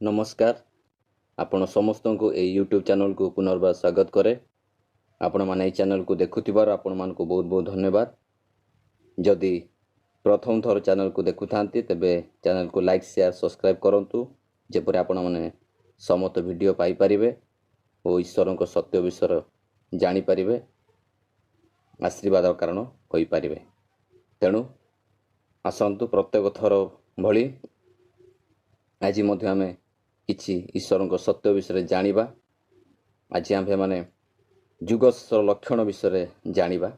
ନମସ୍କାର, ଆପଣ ସମସ୍ତଙ୍କୁ ଏଇ ୟୁଟ୍ୟୁବ୍ ଚ୍ୟାନେଲକୁ ପୁନର୍ବାର ସ୍ୱାଗତ କରେ। ଆପଣମାନେ ଏହି ଚ୍ୟାନେଲକୁ ଦେଖୁଥିବାରୁ ଆପଣମାନଙ୍କୁ ବହୁତ ବହୁତ ଧନ୍ୟବାଦ। ଯଦି ପ୍ରଥମ ଥର ଚ୍ୟାନେଲକୁ ଦେଖୁଥାନ୍ତି, ତେବେ ଚ୍ୟାନେଲକୁ ଲାଇକ୍, ସେୟାର, ସବସ୍କ୍ରାଇବ୍ କରନ୍ତୁ, ଯେପରି ଆପଣମାନେ ସମସ୍ତ ଭିଡ଼ିଓ ପାଇପାରିବେ ଓ ଈଶ୍ୱରଙ୍କ ସତ୍ୟ ବିଷୟରେ ଜାଣିପାରିବେ, ଆଶୀର୍ବାଦର କାରଣ ହୋଇପାରିବେ। ତେଣୁ ଆସନ୍ତୁ, ପ୍ରତ୍ୟେକ ଥର ଭଳି ଆଜି ମଧ୍ୟ ଆମେ କିଛି ଈଶ୍ୱରଙ୍କ ସତ୍ୟ ବିଷୟରେ ଜାଣିବା। ଆଜି ଆମ୍ଭେମାନେ ଯୁଗର ଲକ୍ଷଣ ବିଷୟରେ ଜାଣିବା।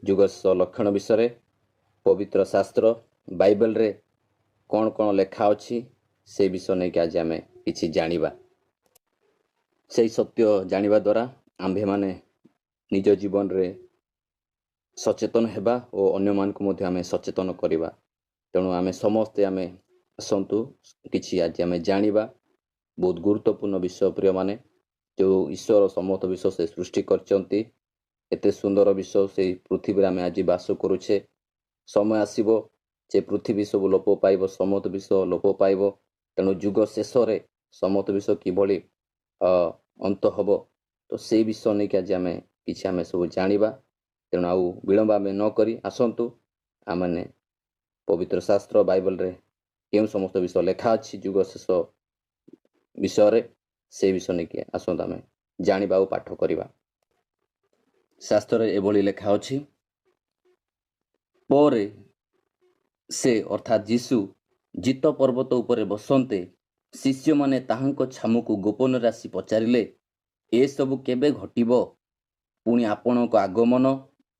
ଯୁଗର ଲକ୍ଷଣ ବିଷୟରେ ପବିତ୍ର ଶାସ୍ତ୍ର ବାଇବେଲରେ କ'ଣ କ'ଣ ଲେଖା ଅଛି, ସେ ବିଷୟ ନେଇକି ଆଜି ଆମେ କିଛି ଜାଣିବା। ସେଇ ସତ୍ୟ ଜାଣିବା ଦ୍ୱାରା ଆମ୍ଭେମାନେ ନିଜ ଜୀବନରେ ସଚେତନ ହେବା ଓ ଅନ୍ୟମାନଙ୍କୁ ମଧ୍ୟ ଆମେ ସଚେତନ କରିବା। ତେଣୁ ଆମେ ସମସ୍ତେ ଆମେ ଆସନ୍ତୁ, କିଛି ଆଜି ଆମେ ଜାଣିବା। ବହୁତ ଗୁରୁତ୍ୱପୂର୍ଣ୍ଣ ବିଷୟ ପ୍ରିୟମାନେ। ଯେଉଁ ଈଶ୍ୱର ସମସ୍ତ ବିଷୟ ସେ ସୃଷ୍ଟି କରିଛନ୍ତି, ଏତେ ସୁନ୍ଦର ବିଷୟ, ସେଇ ପୃଥିବୀରେ ଆମେ ଆଜି ବାସ କରୁଛେ। ସମୟ ଆସିବ ଯେ ପୃଥିବୀ ସବୁ ଲୋପ ପାଇବ, ସମସ୍ତ ବିଷୟ ଲୋପ ପାଇବ। ତେଣୁ ଯୁଗ ଶେଷରେ ସମସ୍ତ ବିଷୟ କିଭଳି ଅନ୍ତ ହେବ, ତ ସେଇ ବିଷୟ ନେଇକି ଆଜି ଆମେ କିଛି ଆମେ ସବୁ ଜାଣିବା। ତେଣୁ ଆଉ ବିଳମ୍ବ ଆମେ ନ କରି ଆସନ୍ତୁ, ଆମେମାନେ ପବିତ୍ର ଶାସ୍ତ୍ର ବାଇବଲରେ କେଉଁ ସମସ୍ତ ବିଷୟ ଲେଖା ଅଛି ଯୁଗ ଶେଷ ବିଷୟରେ, ସେଇ ବିଷୟ ନେଇକି ଆସନ୍ତୁ ଆମେ ଜାଣିବା ଓ ପାଠ କରିବା। ଶାସ୍ତ୍ରରେ ଏଭଳି ଲେଖା ଅଛି, ପରେ ସେ, ଅର୍ଥାତ୍ ଯୀଶୁ, ଜିତ ପର୍ବତ ଉପରେ ବସନ୍ତେ ଶିଷ୍ୟମାନେ ତାହାଙ୍କ ଛାମୁକୁ ଗୋପନରେ ଆସି ପଚାରିଲେ, ଏସବୁ କେବେ ଘଟିବ? ପୁଣି ଆପଣଙ୍କ ଆଗମନ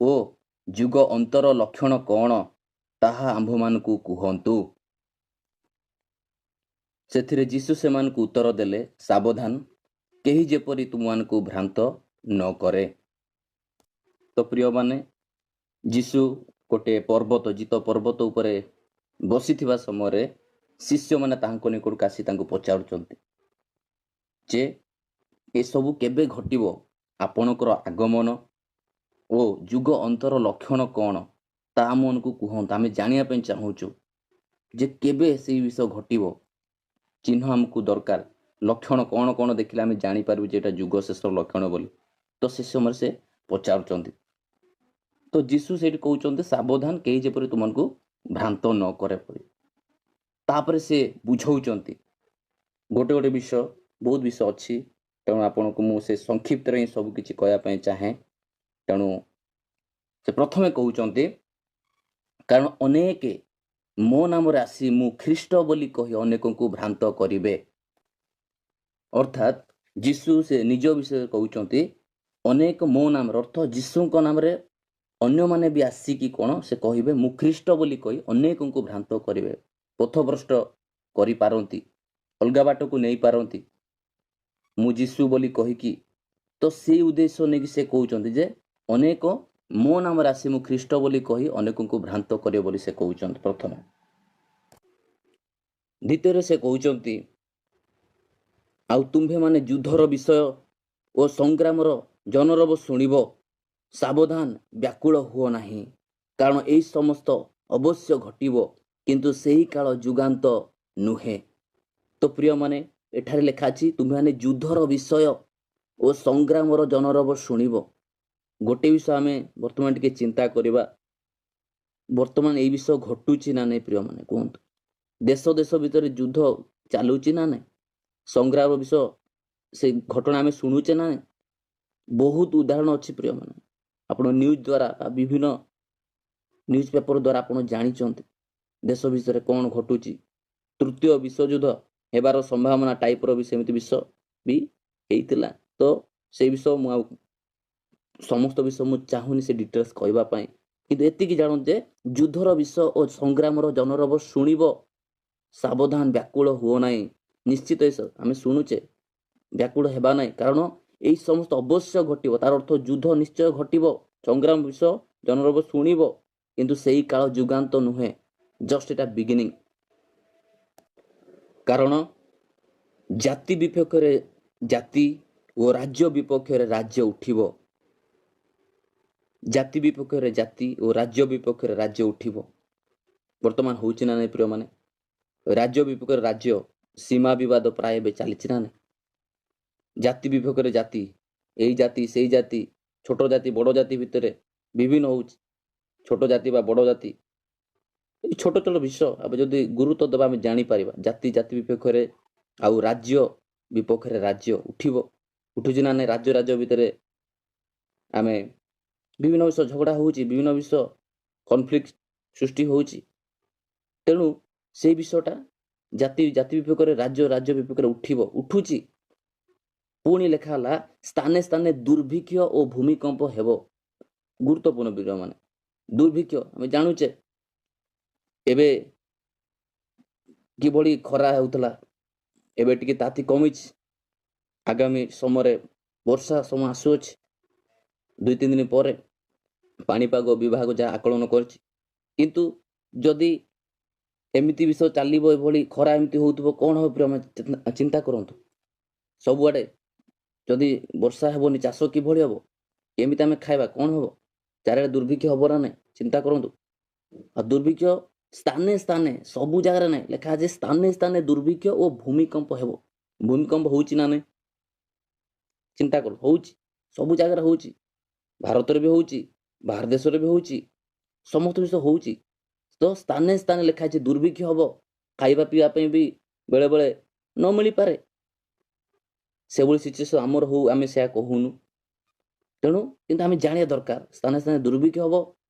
ଓ ଯୁଗ ଅନ୍ତର ଲକ୍ଷଣ କ'ଣ, ତାହା ଆମ୍ଭମାନଙ୍କୁ କୁହନ୍ତୁ। ସେଥିରେ ଯୀଶୁ ସେମାନଙ୍କୁ ଉତ୍ତର ଦେଲେ, ସାବଧାନ, କେହି ଯେପରି ତୁମମାନଙ୍କୁ ଭ୍ରାନ୍ତ ନ କରେ। ତ ପ୍ରିୟମାନେ, ଯୀଶୁ ଗୋଟେ ପର୍ବତ, ଜିତ ପର୍ବତ ଉପରେ ବସିଥିବା ସମୟରେ ଶିଷ୍ୟମାନେ ତାହାଙ୍କ ନିକଟକୁ ଆସି ତାଙ୍କୁ ପଚାରୁଛନ୍ତି ଯେ ଏସବୁ କେବେ ଘଟିବ, ଆପଣଙ୍କର ଆଗମନ ଓ ଯୁଗ ଅନ୍ତର ଲକ୍ଷଣ କ'ଣ, ତା ଆମମାନଙ୍କୁ କୁହନ୍ତୁ। ଆମେ ଜାଣିବା ପାଇଁ ଚାହୁଁଛୁ ଯେ କେବେ ସେଇ ବିଷୟ ଘଟିବ। ଚିହ୍ନ ଆମକୁ ଦରକାର, ଲକ୍ଷଣ କ'ଣ କ'ଣ ଦେଖିଲେ ଆମେ ଜାଣିପାରିବୁ ଯେ ଏଇଟା ଯୁଗ ଶେଷର ଲକ୍ଷଣ ବୋଲି। ତ ସେ ସମୟରେ ସେ ପଚାରୁଛନ୍ତି। ତ ଯୀଶୁ ସେଇଠି କହୁଛନ୍ତି, ସାବଧାନ, କେହି ଯେପରି ତୁମମାନଙ୍କୁ ଭ୍ରାନ୍ତ ନ କରେ ପରି। ତାପରେ ସେ ବୁଝାଉଛନ୍ତି ଗୋଟେ ଗୋଟେ ବିଷୟ। ବହୁତ ବିଷୟ ଅଛି, ତେଣୁ ଆପଣଙ୍କୁ ମୁଁ ସେ ସଂକ୍ଷିପ୍ତରେ ହିଁ ସବୁ କିଛି କହିବା ପାଇଁ ଚାହେଁ। ତେଣୁ ସେ ପ୍ରଥମେ କହୁଛନ୍ତି, କାରଣ ଅନେକ ମୋ ନାମରେ ଆସି ମୁଁ ଖ୍ରୀଷ୍ଟ ବୋଲି କହି ଅନେକଙ୍କୁ ଭ୍ରାନ୍ତ କରିବେ। ଅର୍ଥାତ୍ ଯୀଶୁ ସେ ନିଜ ବିଷୟରେ କହୁଛନ୍ତି, ଅନେକ ମୋ ନାମରେ, ଅର୍ଥ ଯୀଶୁଙ୍କ ନାମରେ ଅନ୍ୟମାନେ ବି ଆସିକି କ'ଣ ସେ କହିବେ, ମୁଁ ଖ୍ରୀଷ୍ଟ ବୋଲି କହି ଅନେକଙ୍କୁ ଭ୍ରାନ୍ତ କରିବେ, ପଥଭ୍ରଷ୍ଟ କରିପାରନ୍ତି, ଅଲଗା ବାଟକୁ ନେଇପାରନ୍ତି ମୁଁ ଯୀଶୁ ବୋଲି କହିକି। ତ ସେଇ ଉଦ୍ଦେଶ୍ୟ ନେଇକି ସେ କହୁଛନ୍ତି ଯେ ଅନେକ ମୋ ନାମରେ ଆସି ମୁଁ ଖ୍ରୀଷ୍ଟ ବୋଲି କହି ଅନେକଙ୍କୁ ଭ୍ରାନ୍ତ କରିବେ ବୋଲି ସେ କହୁଛନ୍ତି ପ୍ରଥମେ। ଦ୍ୱିତୀୟରେ ସେ କହୁଛନ୍ତି, ଆଉ ତୁମ୍ଭେମାନେ ଯୁଦ୍ଧର ବିଷୟ ଓ ସଂଗ୍ରାମର ଜନରବ ଶୁଣିବ, ସାବଧାନ, ବ୍ୟାକୁଳ ହୁଅ ନାହିଁ, କାରଣ ଏହି ସମସ୍ତ ଅବଶ୍ୟ ଘଟିବ, କିନ୍ତୁ ସେହି କାଳ ଯୁଗାନ୍ତ ନୁହେଁ। ତ ପ୍ରିୟମାନେ, ଏଠାରେ ଲେଖା ଅଛି, ତୁମ୍ଭେମାନେ ଯୁଦ୍ଧର ବିଷୟ ଓ ସଂଗ୍ରାମର ଜନରବ ଶୁଣିବ। ଗୋଟେ ବିଷୟ ଆମେ ବର୍ତ୍ତମାନ ଟିକେ ଚିନ୍ତା କରିବା, ବର୍ତ୍ତମାନ ଏଇ ବିଷୟ ଘଟୁଛି ନା ନାହିଁ? ପ୍ରିୟମାନେ କୁହନ୍ତୁ, ଦେଶ ଦେଶ ଭିତରେ ଯୁଦ୍ଧ ଚାଲୁଛି ନା ନାହିଁ? ସଂଗ୍ରାମ ବିଷୟ ସେ ଘଟଣା ଆମେ ଶୁଣୁଛେ ନା ନାହିଁ? ବହୁତ ଉଦାହରଣ ଅଛି ପ୍ରିୟମାନେ। ଆପଣ ନ୍ୟୁଜ୍ ଦ୍ୱାରା ବା ବିଭିନ୍ନ ନ୍ୟୁଜ୍ ପେପର ଦ୍ୱାରା ଆପଣ ଜାଣିଛନ୍ତି ଦେଶ ବିଷୟରେ କ'ଣ ଘଟୁଛି। ତୃତୀୟ ବିଶ୍ୱଯୁଦ୍ଧ ହେବାର ସମ୍ଭାବନା ଟାଇପ୍ର ବି ସେମିତି ବିଷୟ ବି ହେଇଥିଲା। ତ ସେଇ ବିଷୟ ମୁଁ ଆଉ ସମସ୍ତ ବିଷୟ ମୁଁ ଚାହୁଁନି ସେ ଡିଟେଲ୍ସ କହିବା ପାଇଁ, କିନ୍ତୁ ଏତିକି ଜାଣନ୍ତୁ ଯେ ଯୁଦ୍ଧର ବିଷୟ ଓ ସଂଗ୍ରାମର ଜନରବ ଶୁଣିବ, ସାବଧାନ, ବ୍ୟାକୁଳ ହୁଅ ନାହିଁ। ନିଶ୍ଚିତ ଆମେ ଶୁଣୁଛେ, ବ୍ୟାକୁଳ ହେବା ନାହିଁ, କାରଣ ଏଇ ସମସ୍ତ ଅବଶ୍ୟ ଘଟିବ। ତାର ଅର୍ଥ ଯୁଦ୍ଧ ନିଶ୍ଚୟ ଘଟିବ, ସଂଗ୍ରାମ ବିଷୟ ଜନରବ ଶୁଣିବ, କିନ୍ତୁ ସେଇ କାଳ ଯୁଗାନ୍ତ ନୁହେଁ, ଜଷ୍ଟ ଏଟା ବିଗିନିଂ। କାରଣ ଜାତି ବିପକ୍ଷରେ ଜାତି ଓ ରାଜ୍ୟ ବିପକ୍ଷରେ ରାଜ୍ୟ ଉଠିବ। ଜାତି ବିପକ୍ଷରେ ଜାତି ଓ ରାଜ୍ୟ ବିପକ୍ଷରେ ରାଜ୍ୟ ଉଠିବ। ବର୍ତ୍ତମାନ ହେଉଛି ନା ନାହିଁ ପ୍ରିୟମାନେ? ରାଜ୍ୟ ବିପକ୍ଷରେ ରାଜ୍ୟ ସୀମା ବିବାଦ ପ୍ରାୟ ଏବେ ଚାଲିଛି ନା ନାହିଁ? ଜାତି ବିଭେକରେ ଜାତି, ଏଇ ଜାତି ସେଇ ଜାତି, ଛୋଟ ଜାତି ବଡ଼ ଜାତି ଭିତରେ ବିଭିନ୍ନ ହେଉଛି। ଛୋଟ ଜାତି ବା ବଡ଼ ଜାତି, ଏଇ ଛୋଟ ଛୋଟ ବିଷୟ ଆମେ ଯଦି ଗୁରୁତ୍ୱ ଦେବା ଆମେ ଜାଣିପାରିବା। ଜାତି ଜାତି ବିପକ୍ଷରେ ଆଉ ରାଜ୍ୟ ବିପକ୍ଷରେ ରାଜ୍ୟ ଉଠିବ, ଉଠୁଛି ନା ନାହିଁ? ରାଜ୍ୟ ରାଜ୍ୟ ଭିତରେ ଆମେ ବିଭିନ୍ନ ବିଷୟ ଝଗଡ଼ା ହେଉଛି, ବିଭିନ୍ନ ବିଷୟ କନଫ୍ଲିକ୍ଟ ସୃଷ୍ଟି ହେଉଛି। ତେଣୁ ସେଇ ବିଷୟଟା ଜାତି ଜାତି ବିପକ୍ଷରେ, ରାଜ୍ୟ ରାଜ୍ୟ ବିପକ୍ଷରେ ଉଠିବ, ଉଠୁଛି। ପୁଣି ଲେଖା ହେଲା ସ୍ଥାନେ ସ୍ଥାନେ ଦୁର୍ଭିକ୍ଷ ଓ ଭୂମିକମ୍ପ ହେବ। ଗୁରୁତ୍ୱପୂର୍ଣ୍ଣ ପ୍ରିୟମାନେ, ଦୁର୍ଭିକ୍ଷ ଆମେ ଜାଣୁଛେ ଏବେ କିଭଳି ଖରା ହେଉଥିଲା, ଏବେ ଟିକେ ତାତି କମିଛି। ଆଗାମୀ ସମୟରେ ବର୍ଷା ସମୟ ଆସୁଅଛି, 2-3 ଦିନ ପରେ ପାଣିପାଗ ବିଭାଗ ଯାହା ଆକଳନ କରିଛି। କିନ୍ତୁ ଯଦି ଏମିତି ବିଷୟ ଚାଲିବ, ଏଭଳି ଖରା ଏମିତି ହେଉଥିବ, କ'ଣ ହେବ ପ୍ରିୟ ଚିନ୍ତା କରନ୍ତୁ। ସବୁଆଡ଼େ ଯଦି ବର୍ଷା ହେବନି, ଚାଷ କିଭଳି ହେବ? କେମିତି ଆମେ ଖାଇବା? କ'ଣ ହେବ? ଚାରିଆଡ଼େ ଦୁର୍ଭିକ୍ଷ ହେବ ନା ନାହିଁ? ଚିନ୍ତା କରନ୍ତୁ। ଆଉ ଦୁର୍ଭିକ୍ଷ ସ୍ଥାନେ ସ୍ଥାନେ, ସବୁ ଜାଗାରେ ନାହିଁ, ଲେଖା ଅଛି ସ୍ଥାନେ ସ୍ଥାନେ ଦୁର୍ଭିକ୍ଷ ଓ ଭୂମିକମ୍ପ ହେବ। ଭୂମିକମ୍ପ ହେଉଛି ନା ନାହିଁ? ଚିନ୍ତା କର, ହେଉଛି, ସବୁ ଜାଗାରେ ହେଉଛି। ଭାରତରେ ବି ହେଉଛି, ବାହାର ଦେଶରେ ବି ହେଉଛି, ସମସ୍ତ ବିଷୟ ହେଉଛି। ତ ସ୍ଥାନେ ସ୍ଥାନେ ଲେଖା ଅଛି ଦୁର୍ଭିକ୍ଷ ହେବ, ଖାଇବା ପିଇବା ପାଇଁ ବି ବେଳେବେଳେ ନ ମିଳିପାରେ। ସେଭଳି ସିଚୁଏସନ୍ ଆମର ହଉ, ଆମେ ସେୟା କହୁନୁ। ତେଣୁ କିନ୍ତୁ ଆମେ ଜାଣିବା ଦରକାର ସ୍ଥାନେ ସ୍ଥାନେ ଦୁର୍ଭିକ୍ଷ ହେବ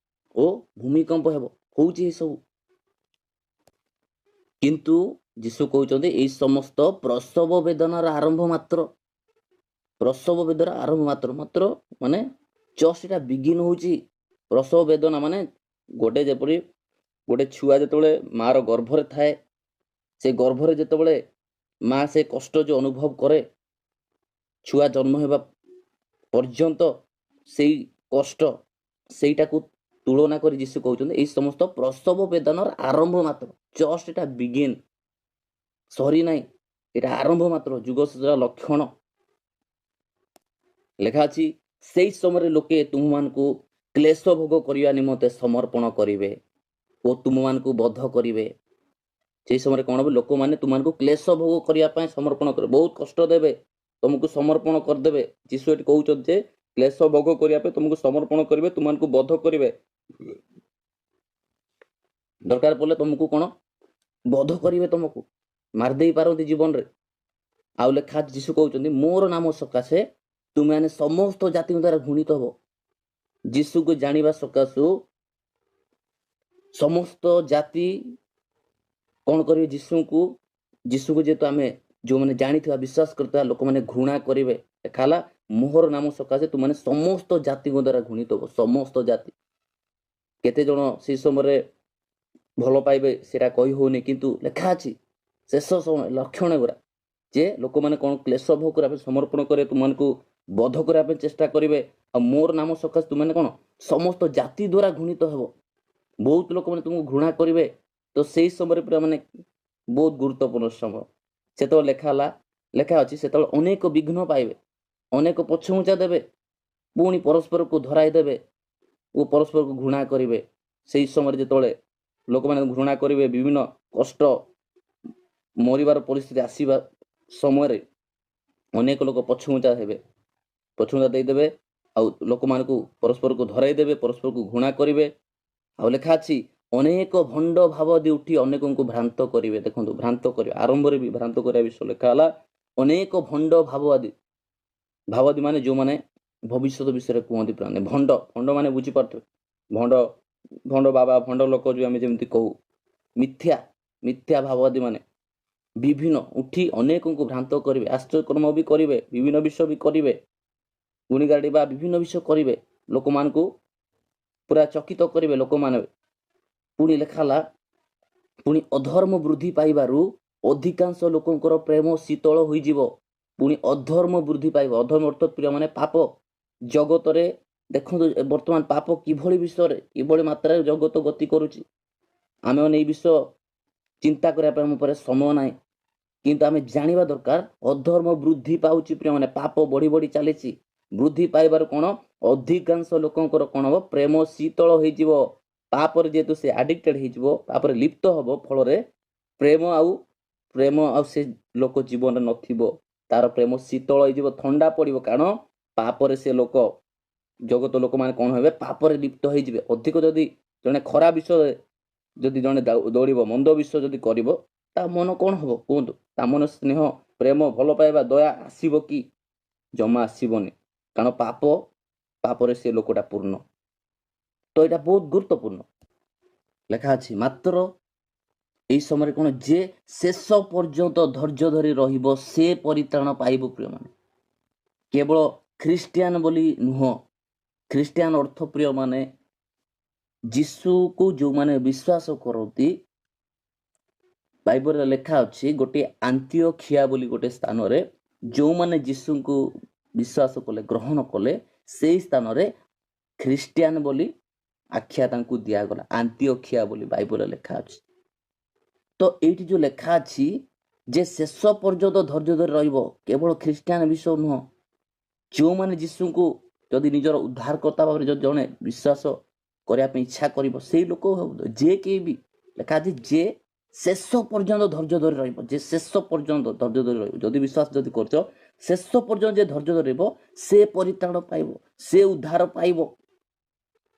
ଓ ଭୂମିକମ୍ପ ହେବ, ହେଉଛି ଏସବୁ। କିନ୍ତୁ ଯୀଶୁ କହୁଛନ୍ତି ଏଇ ସମସ୍ତ ପ୍ରସବ ବେଦନାର ଆରମ୍ଭ ମାତ୍ର। ପ୍ରସବ ବେଦନାର ଆରମ୍ଭ ମାତ୍ର, ମାତ୍ର ମାନେ ଜଷ୍ଟ ଏଇଟା ବିଗିନ୍ ହେଉଛି। ପ୍ରସବ ବେଦନା ମାନେ ଗୋଟେ ଯେପରି ଗୋଟେ ଛୁଆ ଯେତେବେଳେ ମାଆର ଗର୍ଭରେ ଥାଏ, ସେ ଗର୍ଭରେ ଯେତେବେଳେ ମା ସେ କଷ୍ଟ ଯେଉଁ ଅନୁଭବ କରେ, ଛୁଆ ଜନ୍ମ ହେବା ପର୍ଯ୍ୟନ୍ତ ସେଇ କଷ୍ଟ, ସେଇଟାକୁ ତୁଳନା କରି ଯୀଶୁ କହୁଛନ୍ତି ଏଇ ସମସ୍ତ ପ୍ରସବ ବେଦନାର ଆରମ୍ଭ ମାତ୍ର। ଜଷ୍ଟ ଏଇଟା ବିଗିନ୍, ସରି ନାହିଁ, ଏଇଟା ଆରମ୍ଭ ମାତ୍ର, ଯୁଗ ଶେଷର ଲକ୍ଷଣ। ଲେଖା ଅଛି ସେଇ ସମୟରେ ଲୋକେ ତୁମମାନଙ୍କୁ କ୍ଲେଶ ଭୋଗ କରିବା ନିମନ୍ତେ ସମର୍ପଣ କରିବେ ଓ ତୁମମାନଙ୍କୁ ବଧ କରିବେ। ସେଇ ସମୟରେ କ'ଣ ହେବ? ଲୋକମାନେ ତୁମମାନଙ୍କୁ କ୍ଲେଶ ଭୋଗ କରିବା ପାଇଁ ସମର୍ପଣ କରିବେ, ବହୁତ କଷ୍ଟ ଦେବେ, ତୁମକୁ ସମର୍ପଣ କରିଦେବେ। ଯୀଶୁ ଏଠି କହୁଛନ୍ତି ଯେ କ୍ଲେଶ ଭୋଗ କରିବା ପାଇଁ ତୁମକୁ ସମର୍ପଣ କରିବେ, ତୁମମାନଙ୍କୁ ବଧ କରିବେ, ଦରକାର ପଡ଼ିଲେ ତୁମକୁ କ'ଣ ବଧ କରିବେ, ତୁମକୁ ମାରିଦେଇ ପାରନ୍ତି ଜୀବନରେ। ଆଉ ଲେଖା ଯୀଶୁ କହୁଛନ୍ତି ମୋର ନାମ ସକାଶେ ତୁମେମାନେ ସମସ୍ତ ଜାତିଙ୍କ ଦ୍ୱାରା ଘୃଣିତ ହବ। ଯୀଶୁକୁ ଜାଣିବା ସକାଶୁ ସମସ୍ତ ଜାତି କ'ଣ କରିବେ? ଯୀଶୁକୁ ଯେହେତୁ ଆମେ ଯେଉଁମାନେ ଜାଣିଥିବା, ବିଶ୍ୱାସ କରୁଥିବା ଲୋକମାନେ ଘୃଣା କରିବେ। ଲେଖା ହେଲା ମୋହର ନାମ ସକାଶେ ତୁମେମାନେ ସମସ୍ତ ଜାତିଙ୍କ ଦ୍ୱାରା ଘୃଣିତ ହବ। ସମସ୍ତ ଜାତି, କେତେ ଜଣ ସେଇ ସମୟରେ ଭଲ ପାଇବେ ସେଇଟା କହି ହଉନି, କିନ୍ତୁ ଲେଖା ଅଛି ଶେଷ ସମୟ ଲକ୍ଷଣ ଏଗୁଡ଼ା ଯେ ଲୋକମାନେ କ'ଣ କ୍ଲେଶ ଭୋଗ କରିବା ପାଇଁ ସମର୍ପଣ କରିବେ, ତୁମମାନଙ୍କୁ ବଧ କରିବା ପାଇଁ ଚେଷ୍ଟା କରିବେ, ଆଉ ମୋର ନାମ ସକାଶେ ତୁମେମାନେ କ'ଣ ସମସ୍ତ ଜାତି ଦ୍ୱାରା ଘୃଣିତ ହେବ। ବହୁତ ଲୋକମାନେ ତୁମକୁ ଘୃଣା କରିବେ। ତ ସେଇ ସମୟରେ ପୁରା ମାନେ ବହୁତ ଗୁରୁତ୍ୱପୂର୍ଣ୍ଣ ସମୟ। ସେତେବେଳେ ଲେଖା ଅଛି ସେତେବେଳେ ଅନେକ ବିଘ୍ନ ପାଇବେ, ଅନେକ ପଛଘୁଞ୍ଚା ଦେବେ, ପୁଣି ପରସ୍ପରକୁ ଧରାଇ ଦେବେ ଓ ପରସ୍ପରକୁ ଘୃଣା କରିବେ। ସେଇ ସମୟରେ ଯେତେବେଳେ ଲୋକମାନେ ଘୃଣା କରିବେ, ବିଭିନ୍ନ କଷ୍ଟ, ମରିବାର ପରିସ୍ଥିତି ଆସିବା ସମୟରେ ଅନେକ ଲୋକ ପଛଘୁଞ୍ଚା ହେବେ, ପଛଘୁଞ୍ଚା ଦେଇଦେବେ, ଆଉ ଲୋକମାନଙ୍କୁ ପରସ୍ପରକୁ ଧରାଇ ଦେବେ, ପରସ୍ପରକୁ ଘୃଣା କରିବେ। ଆଉ ଲେଖା ଅଛି ଅନେକ ଭଣ୍ଡ ଭାବବାଦୀ ଉଠି ଅନେକଙ୍କୁ ଭ୍ରାନ୍ତ କରିବେ। ଦେଖନ୍ତୁ ଭ୍ରାନ୍ତ କରିବେ, ଆରମ୍ଭରେ ବି ଭ୍ରାନ୍ତ କରିବା ବିଷୟ ଲେଖା ହେଲା। ଅନେକ ଭଣ୍ଡ ଭାବବାଦୀ, ଭାବବାଦୀ ମାନେ ଯେଉଁମାନେ ଭବିଷ୍ୟତ ବିଷୟରେ କୁହନ୍ତି, ପ୍ରାଣୀ ଭଣ୍ଡ, ଭଣ୍ଡ ମାନେ ବୁଝିପାରୁଥିବେ, ଭଣ୍ଡ, ଭଣ୍ଡ ବାବା, ଭଣ୍ଡ ଲୋକ ଯେଉଁ ଆମେ ଯେମିତି କହୁ, ମିଥ୍ୟା, ମିଥ୍ୟା ଭାବବାଦୀ ମାନେ ବିଭିନ୍ନ ଉଠି ଅନେକଙ୍କୁ ଭ୍ରାନ୍ତ କରିବେ, ଆଶ୍ଚର୍ଯ୍ୟକର୍ମ ବି କରିବେ, ବିଭିନ୍ନ ବିଷୟ ବି କରିବେ, ଗୁଣିଗାଡ଼ି ବା ବିଭିନ୍ନ ବିଷୟ କରିବେ, ଲୋକମାନଙ୍କୁ ପୁରା ଚକିତ କରିବେ ଲୋକମାନେ। ପୁଣି ଲେଖା ହେଲା ପୁଣି ଅଧର୍ମ ବୃଦ୍ଧି ପାଇବାରୁ ଅଧିକାଂଶ ଲୋକଙ୍କର ପ୍ରେମ ଶୀତଳ ହୋଇଯିବ। ପୁଣି ଅଧର୍ମ ବୃଦ୍ଧି ପାଇବ। ଅଧର୍ମ ଅର୍ଥ ପ୍ରିୟମାନେ ପାପ। ଜଗତରେ ଦେଖନ୍ତୁ ବର୍ତ୍ତମାନ ପାପ କିଭଳି ବିଷୟରେ କିଭଳି ମାତ୍ରାରେ ଜଗତ ଗତି କରୁଛି। ଆମେମାନେ ଏଇ ବିଷୟ ଚିନ୍ତା କରିବା ପାଇଁ ଆମ ଉପରେ ସମୟ ନାହିଁ, କିନ୍ତୁ ଆମେ ଜାଣିବା ଦରକାର ଅଧର୍ମ ବୃଦ୍ଧି ପାଉଛି ପ୍ରିୟମାନେ, ପାପ ବଢ଼ି ବଢ଼ି ଚାଲିଛି। ବୃଦ୍ଧି ପାଇବାରୁ କ'ଣ ଅଧିକାଂଶ ଲୋକଙ୍କର କ'ଣ ହବ? ପ୍ରେମ ଶୀତଳ ହେଇଯିବ। ପାପରେ ଯେହେତୁ ସେ ଆଡିକ୍ଟେଡ୍ ହେଇଯିବ, ପାପରେ ଲିପ୍ତ ହବ, ଫଳରେ ପ୍ରେମ ଆଉ ପ୍ରେମ ଆଉ ସେ ଲୋକ ଜୀବନରେ ନଥିବ, ତାର ପ୍ରେମ ଶୀତଳ ହେଇଯିବ, ଥଣ୍ଡା ପଡ଼ିବ। କାରଣ ପାପରେ ସେ ଲୋକ, ଜଗତ ଲୋକମାନେ କ'ଣ ହେବେ? ପାପରେ ଲିପ୍ତ ହେଇଯିବେ। ଅଧିକ ଯଦି ଜଣେ ଖରାପ ବିଷୟ ଯଦି ଜଣେ ଦୌଡ଼ିବ, ମନ୍ଦ ବିଷୟ ଯଦି କରିବ, ତା ମନ କ'ଣ ହବ କୁହନ୍ତୁ? ତା ମନ ସ୍ନେହ, ପ୍ରେମ, ଭଲ ପାଇବା, ଦୟା ଆସିବ କି? ଜମା ଆସିବନି। କାରଣ ପାପରେ ସେ ଲୋକଟା ପୂର୍ଣ୍ଣ। ତ ଏଇଟା ବହୁତ ଗୁରୁତ୍ୱପୂର୍ଣ୍ଣ ଲେଖା ଅଛି। ମାତ୍ର ଏଇ ସମୟରେ କ'ଣ? ଯେ ଶେଷ ପର୍ଯ୍ୟନ୍ତ ଧୈର୍ଯ୍ୟ ଧରି ରହିବ, ସେ ପରିତ୍ରାଣ ପାଇବ। ପ୍ରିୟମାନେ, କେବଳ ଖ୍ରୀଷ୍ଟିଆନ ବୋଲି ନୁହଁ। ଖ୍ରୀଷ୍ଟିଆନ ଅର୍ଥ, ପ୍ରିୟମାନେ, ଯୀଶୁକୁ ଯେଉଁମାନେ ବିଶ୍ୱାସ କରନ୍ତି। ବାଇବଲରେ ଲେଖା ଅଛି, ଗୋଟିଏ ଆନ୍ତିଓଖିଆ ବୋଲି ଗୋଟେ ସ୍ଥାନରେ ଯେଉଁମାନେ ଯୀଶୁଙ୍କୁ ବିଶ୍ୱାସ କଲେ, ଗ୍ରହଣ କଲେ, ସେଇ ସ୍ଥାନରେ ଖ୍ରୀଷ୍ଟିଆନ ବୋଲି ଆଖ୍ୟା ତାଙ୍କୁ ଦିଆଗଲା। ଆନ୍ତିଓଖିଆ ବୋଲି ବାଇବଲରେ ଲେଖା ଅଛି। ତ ଏଇଠି ଯେଉଁ ଲେଖା ଅଛି ଯେ ଶେଷ ପର୍ଯ୍ୟନ୍ତ ଧୈର୍ଯ୍ୟ ଧରି ରହିବ, କେବଳ ଖ୍ରୀଷ୍ଟିଆନ ବିଷୟ ନୁହଁ। ଯେଉଁମାନେ ଯୀଶୁଙ୍କୁ ଯଦି ନିଜର ଉଦ୍ଧାରକର୍ତ୍ତା ଭାବରେ ଯଦି ଜଣେ ବିଶ୍ୱାସ କରିବା ପାଇଁ ଇଚ୍ଛା କରିବ, ସେଇ ଲୋକ ହଉ, ଯିଏ କେହି ବି, ଲେଖା ଅଛି ଯେ ଶେଷ ପର୍ଯ୍ୟନ୍ତ ଧୈର୍ଯ୍ୟ ଧରି ରହିବ। ଯେ ଶେଷ ପର୍ଯ୍ୟନ୍ତ ଧୈର୍ଯ୍ୟ ଧରି ରହିବ, ଯଦି ବିଶ୍ୱାସ ଯଦି କରୁଛ, ଶେଷ ପର୍ଯ୍ୟନ୍ତ ଯେ ଧୈର୍ଯ୍ୟ ଧରିବ, ସେ ପରିତ୍ରାଣ ପାଇବ, ସେ ଉଦ୍ଧାର ପାଇବ।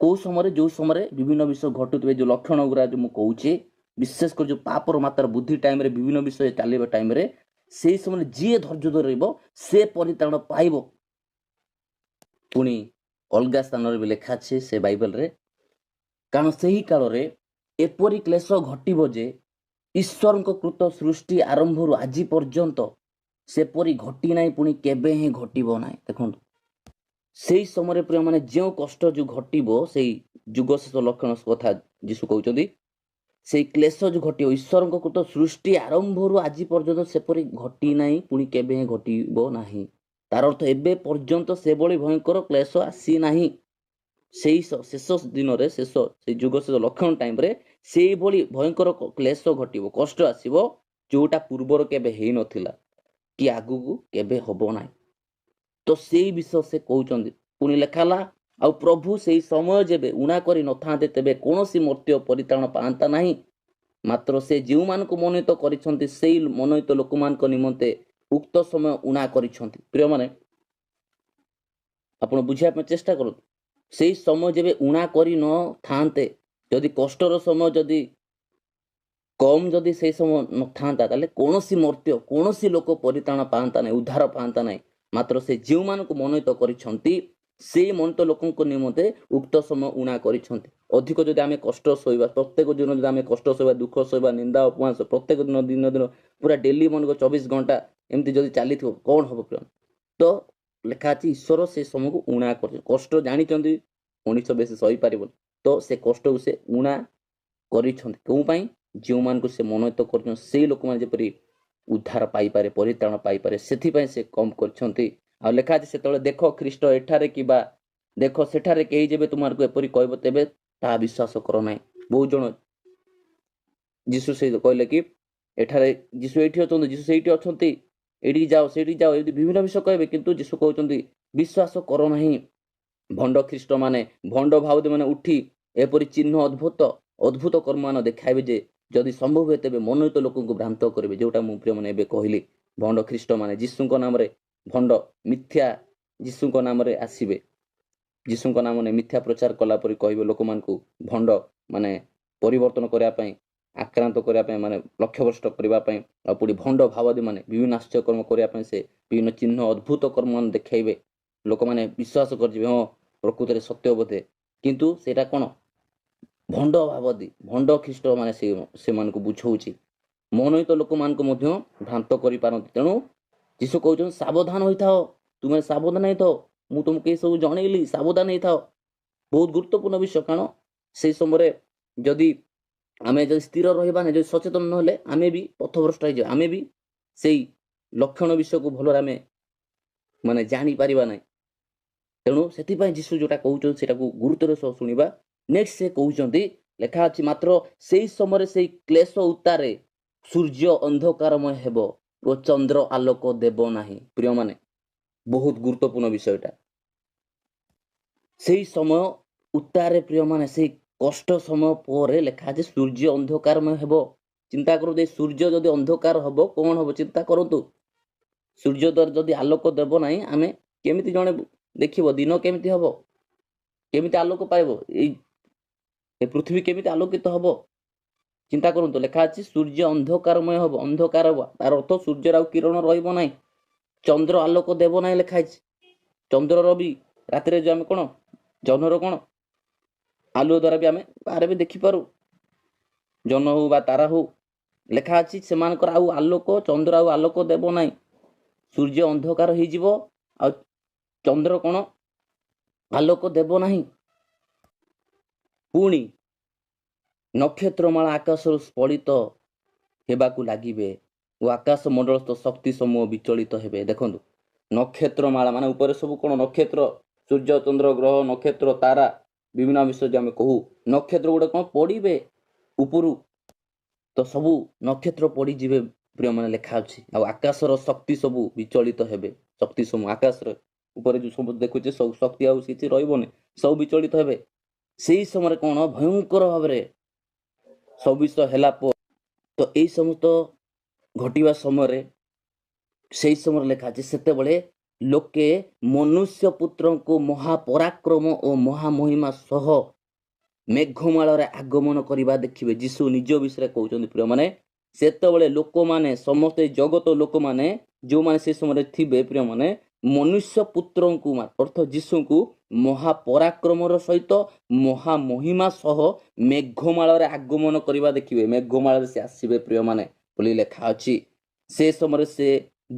କେଉଁ ସମୟରେ? ଯେଉଁ ସମୟରେ ବିଭିନ୍ନ ବିଷୟ ଘଟୁଥିବେ, ଯେଉଁ ଲକ୍ଷଣ ଗୁଡ଼ା ଯେଉଁ ମୁଁ କହୁଛି, ବିଶେଷ କରି ଯେଉଁ ପାପର ମାତ୍ରା ବୃଦ୍ଧି ଟାଇମରେ, ବିଭିନ୍ନ ବିଷୟ ଚାଲିବା ଟାଇମରେ, ସେଇ ସମୟରେ ଯିଏ ଧୈର୍ଯ୍ୟ ଧରି ରହିବ, ସେ ପରିତ୍ରାଣ ପାଇବ। ପୁଣି ଅଲଗା ସ୍ଥାନରେ ବି ଲେଖା ଅଛି ସେ ବାଇବେଲରେ, କାରଣ ସେହି କାଳରେ ଏପରି କ୍ଲେଶ ଘଟିବ ଯେ ଈଶ୍ୱରଙ୍କ କୃତ ସୃଷ୍ଟି ଆରମ୍ଭରୁ ଆଜି ପର୍ଯ୍ୟନ୍ତ ସେପରି ଘଟି ନାହିଁ, ପୁଣି କେବେ ହିଁ ଘଟିବ ନାହିଁ। ଦେଖନ୍ତୁ, ସେଇ ସମୟରେ ପ୍ରିୟମାନେ, ଯେଉଁ କଷ୍ଟ ଯେଉଁ ଘଟିବ, ସେଇ ଯୁଗ ଶେଷ ଲକ୍ଷଣ କଥା ଯୀଶୁ କହୁଛନ୍ତି, ସେଇ କ୍ଲେଶ ଯେଉଁ ଘଟିବ, ଈଶ୍ୱରଙ୍କ କୃତ ସୃଷ୍ଟି ଆରମ୍ଭରୁ ଆଜି ପର୍ଯ୍ୟନ୍ତ ସେପରି ଘଟି ନାହିଁ, ପୁଣି କେବେ ହିଁ ଘଟିବ ନାହିଁ। ତାର ଅର୍ଥ ଏବେ ପର୍ଯ୍ୟନ୍ତ ସେଭଳି ଭୟଙ୍କର କ୍ଲେଶ ଆସିନାହିଁ। ସେଇ ଶେଷ ଦିନରେ, ଶେଷ ସେଇ ଯୁଗ ଶେଷ ଲକ୍ଷଣ ଟାଇମରେ ସେଇଭଳି ଭୟଙ୍କର କ୍ଲେଶ ଘଟିବ, କଷ୍ଟ ଆସିବ, ଯୋଉଟା ପୂର୍ବରୁ କେବେ ହେଇନଥିଲା କି ଆଗକୁ କେବେ ହବ ନାହିଁ। ତ ସେଇ ବିଷୟ ସେ କହୁଛନ୍ତି। ପୁଣି ଲେଖା ହେଲା, ଆଉ ପ୍ରଭୁ ସେଇ ସମୟ ଯେବେ ଊଣା କରି ନଥାନ୍ତେ, ତେବେ କୌଣସି ମର୍ତ୍ତ୍ୟ ପରିତ୍ରାଣ ପାଆନ୍ତା ନାହିଁ। ମାତ୍ର ସେ ଯେଉଁମାନଙ୍କୁ ମନୋନୀତ କରିଛନ୍ତି, ସେଇ ମନୋନୀତ ଲୋକମାନଙ୍କ ନିମନ୍ତେ ଉକ୍ତ ସମୟ ଊଣା କରିଛନ୍ତି। ପ୍ରିୟମାନେ, ଆପଣ ବୁଝିବା ପାଇଁ ଚେଷ୍ଟା କରନ୍ତୁ। ସେଇ ସମୟ ଯେବେ ଊଣା କରି ନଥାନ୍ତେ, ଯଦି କଷ୍ଟର ସମୟ ଯଦି କମ୍ ଯଦି ସେଇ ସମୟ ନଥାନ୍ତା, ତାହେଲେ କୌଣସି ମର୍ତ୍ତ୍ୟ, କୌଣସି ଲୋକ ପରିତ୍ରାଣ ପାଆନ୍ତା ନାହିଁ, ଉଦ୍ଧାର ପାଆନ୍ତା ନାହିଁ। ମାତ୍ର ସେ ଯେଉଁମାନଙ୍କୁ ମନୋନୀତ କରିଛନ୍ତି, ସେଇ ମନୋନୀତ ଲୋକଙ୍କ ନିମନ୍ତେ ଉକ୍ତ ସମୟ ଊଣା କରିଛନ୍ତି। ଅଧିକ ଯଦି ଆମେ କଷ୍ଟ ସହିବା, ପ୍ରତ୍ୟେକ ଦିନ ଯଦି ଆମେ କଷ୍ଟ ସହିବା, ଦୁଃଖ ସହିବା, ନିନ୍ଦା ଅପମାନ, ପ୍ରତ୍ୟେକ ଦିନ ଦିନ ଦିନ ପୁରା ଡେଲି ମନେକର 24 ଘଣ୍ଟା ଏମିତି ଯଦି ଚାଲିଥିବ, କ'ଣ ହବ ପ୍ରିୟ? ତ ଲେଖା ଅଛି, ଈଶ୍ୱର ସେ ସମୟକୁ ଊଣା କରିଛନ୍ତି। କଷ୍ଟ ଜାଣିଛନ୍ତି ମଣିଷ ବେଶୀ ସହିପାରିବନି, ତ ସେ କଷ୍ଟକୁ ସେ ଊଣା କରିଛନ୍ତି। କେଉଁ ପାଇଁ? ଯେଉଁମାନଙ୍କୁ ସେ ମନୋନୀତ କରିଛନ୍ତି, ସେଇ ଲୋକମାନେ ଯେପରି ଉଦ୍ଧାର ପାଇପାରେ, ପରିତ୍ରାଣ ପାଇପାରେ, ସେଥିପାଇଁ ସେ କମ୍ କରିଛନ୍ତି। ଆଉ ଲେଖା ଅଛି, ସେତେବେଳେ ଦେଖ ଖ୍ରୀଷ୍ଟ ଏଠାରେ କିମ୍ବା ଦେଖ ସେଠାରେ, କେହି ଯେବେ ତୁମମାନଙ୍କୁ ଏପରି କହିବ, ତେବେ ତାହା ବିଶ୍ୱାସ କର ନାହିଁ। ବହୁତ ଜଣ ଯୀଶୁ ସେ କହିଲେ କି ଏଠାରେ ଯୀଶୁ ଏଇଠି ଅଛନ୍ତି, ଯୀଶୁ ସେଇଠି ଅଛନ୍ତି, ଏଇଠିକି ଯାଅ, ସେଇଠିକି ଯାଅ, ଏମିତି ବିଭିନ୍ନ ବିଷୟ କହିବେ। କିନ୍ତୁ ଯୀଶୁ କହୁଛନ୍ତି, ବିଶ୍ୱାସ କର ନାହିଁ। ଭଣ୍ଡ ଖ୍ରୀଷ୍ଟ ମାନେ, ଭଣ୍ଡ ଭାବଦୀ ମାନେ ଉଠି ଏପରି ଚିହ୍ନ, ଅଦ୍ଭୁତ ଅଦ୍ଭୁତ କର୍ମମାନ ଦେଖାଇବେ ଯେ ଯଦି ସମ୍ଭବ ହୁଏ, ତେବେ ମନୋନୀତ ଲୋକଙ୍କୁ ଭ୍ରାନ୍ତ କରିବେ। ଯୋଉଟା ମୁଁ ପ୍ରିୟମାନେ ଏବେ କହିଲି, ଭଣ୍ଡ ଖ୍ରୀଷ୍ଟ ମାନେ ଯୀଶୁଙ୍କ ନାମରେ ଭଣ୍ଡ ମିଥ୍ୟା ଯୀଶୁଙ୍କ ନାମରେ ଆସିବେ। ଯୀଶୁଙ୍କ ନାମରେ ମିଥ୍ୟା ପ୍ରଚାର କଲା ପରି କହିବେ, ଲୋକମାନଙ୍କୁ ଭଣ୍ଡ ମାନେ ପରିବର୍ତ୍ତନ କରିବା ପାଇଁ, ଆକ୍ରାନ୍ତ କରିବା ପାଇଁ, ମାନେ ଲକ୍ଷ୍ୟଭ୍ରଷ୍ଟ କରିବା ପାଇଁ। ଆଉ ପୁଣି ଭଣ୍ଡ ଭାବାଦୀ ମାନେ ବିଭିନ୍ନ ଆଶ୍ଚର୍ଯ୍ୟକର୍ମ କରିବା ପାଇଁ ସେ ବିଭିନ୍ନ ଚିହ୍ନ, ଅଦ୍ଭୁତ କର୍ମ ଦେଖାଇବେ। ଲୋକମାନେ ବିଶ୍ୱାସ କରିଯିବେ, ହଁ, ପ୍ରକୃତରେ ସତ୍ୟ ବୋଧେ। କିନ୍ତୁ ସେଇଟା କ'ଣ? ଭଣ୍ଡ ଭାବଦୀ, ଭଣ୍ଡ ଖ୍ରୀଷ୍ଟ ମାନେ ସେ ସେମାନଙ୍କୁ ବୁଝଉଛି, ମନୋନୀତ ଲୋକମାନଙ୍କୁ ମଧ୍ୟ ଭ୍ରାନ୍ତ କରିପାରନ୍ତି। ତେଣୁ ଯୀଶୁ କହୁଛନ୍ତି, ସାବଧାନ ହୋଇଥାଅ, ତୁମେ ସାବଧାନ ହେଇଥାଅ। ମୁଁ ତୁମକୁ ଏସବୁ ଜଣେଇଲି, ସାବଧାନ ହେଇଥାଅ। ବହୁତ ଗୁରୁତ୍ୱପୂର୍ଣ୍ଣ ବିଷୟ। କାରଣ ସେଇ ସମୟରେ ଯଦି ଆମେ ଯଦି ସ୍ଥିର ରହିବା ନାହିଁ, ଯଦି ସଚେତନ ନହେଲେ, ଆମେ ବି ପଥଭ୍ରଷ୍ଟ ହେଇଯିବା। ଆମେ ବି ସେଇ ଲକ୍ଷଣ ବିଷୟକୁ ଭଲରେ ଆମେ ମାନେ ଜାଣିପାରିବା ନାହିଁ। ତେଣୁ ସେଥିପାଇଁ ଯୀଶୁ ଯୋଉଟା କହୁଛନ୍ତି, ସେଟାକୁ ଗୁରୁତ୍ୱର ସହ ଶୁଣିବା। ନେକ୍ସଟ ସେ କହୁଛନ୍ତି, ଲେଖା ଅଛି, ମାତ୍ର ସେଇ ସମୟରେ ସେଇ କ୍ଲେଶ ଉତ୍ତାରେ ସୂର୍ଯ୍ୟ ଅନ୍ଧକାରମୟ ହେବ ଓ ଚନ୍ଦ୍ର ଆଲୋକ ଦେବ ନାହିଁ। ପ୍ରିୟମାନେ, ବହୁତ ଗୁରୁତ୍ୱପୂର୍ଣ୍ଣ ବିଷୟଟା। ସେଇ ସମୟ ଉତ୍ତାରେ, ପ୍ରିୟମାନେ, ସେଇ କଷ୍ଟ ସମୟ ପରେ ଲେଖା ଅଛି, ସୂର୍ଯ୍ୟ ଅନ୍ଧକାରମୟ ହେବ। ଚିନ୍ତା କରନ୍ତୁ, ଏଇ ସୂର୍ଯ୍ୟ ଯଦି ଅନ୍ଧକାର ହେବ କ'ଣ ହେବ ଚିନ୍ତା କରନ୍ତୁ। ସୂର୍ଯ୍ୟ ଦ୍ୱାରା ଯଦି ଆଲୋକ ଦେବ ନାହିଁ, ଆମେ କେମିତି ଜଣେ ଦେଖିବ? ଦିନ କେମିତି ହେବ? କେମିତି ଆଲୋକ ପାଇବ? ଏଇ ଏ ପୃଥିବୀ କେମିତି ଆଲୋକିତ ହେବ? ଚିନ୍ତା କରନ୍ତୁ। ଲେଖା ଅଛି ସୂର୍ଯ୍ୟ ଅନ୍ଧକାରମୟ ହେବ, ଅନ୍ଧକାର ହେବ। ତାର ଅର୍ଥ ସୂର୍ଯ୍ୟର ଆଉ କିରଣ ରହିବ ନାହିଁ, ଚନ୍ଦ୍ର ଆଲୋକ ଦେବ ନାହିଁ ଲେଖା ହେଇଛି। ଚନ୍ଦ୍ରର ବି ରାତିରେ ଯେଉଁ ଆମେ କ'ଣ ଜହ୍ନର କ'ଣ ଆଲୁଅ ଦ୍ୱାରା ବି ଆମେ ବାହାରେ ବି ଦେଖିପାରୁ, ଜହ୍ନ ହଉ ବା ତାରା ହଉ। ଲେଖା ଅଛି ସେମାନଙ୍କର ଆଉ ଆଲୋକ, ଚନ୍ଦ୍ର ଆଉ ଆଲୋକ ଦେବ ନାହିଁ, ସୂର୍ଯ୍ୟ ଅନ୍ଧକାର ହେଇଯିବ, ଆଉ ଚନ୍ଦ୍ର କ'ଣ ଆଲୋକ ଦେବ ନାହିଁ। ପୁଣି ନକ୍ଷତ୍ରମାଳା ଆକାଶରୁ ସ୍ଫଳିତ ହେବାକୁ ଲାଗିବେ ଓ ଆକାଶ ମଣ୍ଡଳସ୍ଥ ଶକ୍ତି ସମୂହ ବିଚଳିତ ହେବେ। ଦେଖନ୍ତୁ, ନକ୍ଷତ୍ରମାଳା ମାନେ ଉପରେ ସବୁ କ'ଣ ନକ୍ଷତ୍ର, ସୂର୍ଯ୍ୟ, ଚନ୍ଦ୍ର, ଗ୍ରହ, ନକ୍ଷତ୍ର, ତାରା, ବିଭିନ୍ନ ବିଷୟ ଯେ ଆମେ କହୁ, ନକ୍ଷତ୍ର ଗୁଡ଼ା କ'ଣ ପଡ଼ିବେ ଉପରୁ। ତ ସବୁ ନକ୍ଷତ୍ର ପଡ଼ିଯିବେ ପ୍ରିୟମାନେ ଲେଖା ଅଛି। ଆଉ ଆକାଶର ଶକ୍ତି ସବୁ ବିଚଳିତ ହେବେ। ଶକ୍ତି ସମୂହ ଆକାଶର ଉପରେ ଯେଉଁ ସବୁ ଦେଖୁଛେ, ସବୁ ଶକ୍ତି ଆଉ କିଛି ରହିବନି, ସବୁ ବିଚଳିତ ହେବେ। ସେଇ ସମୟରେ କ'ଣ ଭୟଙ୍କର ଭାବରେ ସବୁ ବିଷୟ ହେଲା ପରେ, ତ ଏଇ ସମସ୍ତ ଘଟିବା ସମୟରେ, ସେଇ ସମୟରେ ଲେଖା ଅଛି ସେତେବେଳେ ଲୋକେ ମନୁଷ୍ୟ ପୁତ୍ରଙ୍କୁ ମହାପରାକ୍ରମ ଓ ମହାମହିମା ସହ ମେଘମାଳରେ ଆଗମନ କରିବା ଦେଖିବେ। ଯୀଶୁ ନିଜ ବିଷୟରେ କହୁଛନ୍ତି ପ୍ରିୟମାନେ। ସେତେବେଳେ ଲୋକମାନେ ସମସ୍ତେ, ଜଗତ ଲୋକମାନେ ଯେଉଁମାନେ ସେ ସମୟରେ ଥିବେ ପ୍ରିୟମାନେ, ମନୁଷ୍ୟ ପୁତ୍ରଙ୍କୁ ଅର୍ଥ ଯୀଶୁଙ୍କୁ ମହାପରାକ୍ରମର ସହିତ ମହାମହିମା ସହ ମେଘମାଳରେ ଆଗମନ କରିବା ଦେଖିବେ। ମେଘମାଳରେ ସେ ଆସିବେ ପ୍ରିୟମାନେ ବୋଲି ଲେଖା ଅଛି। ସେ ସମୟରେ ସେ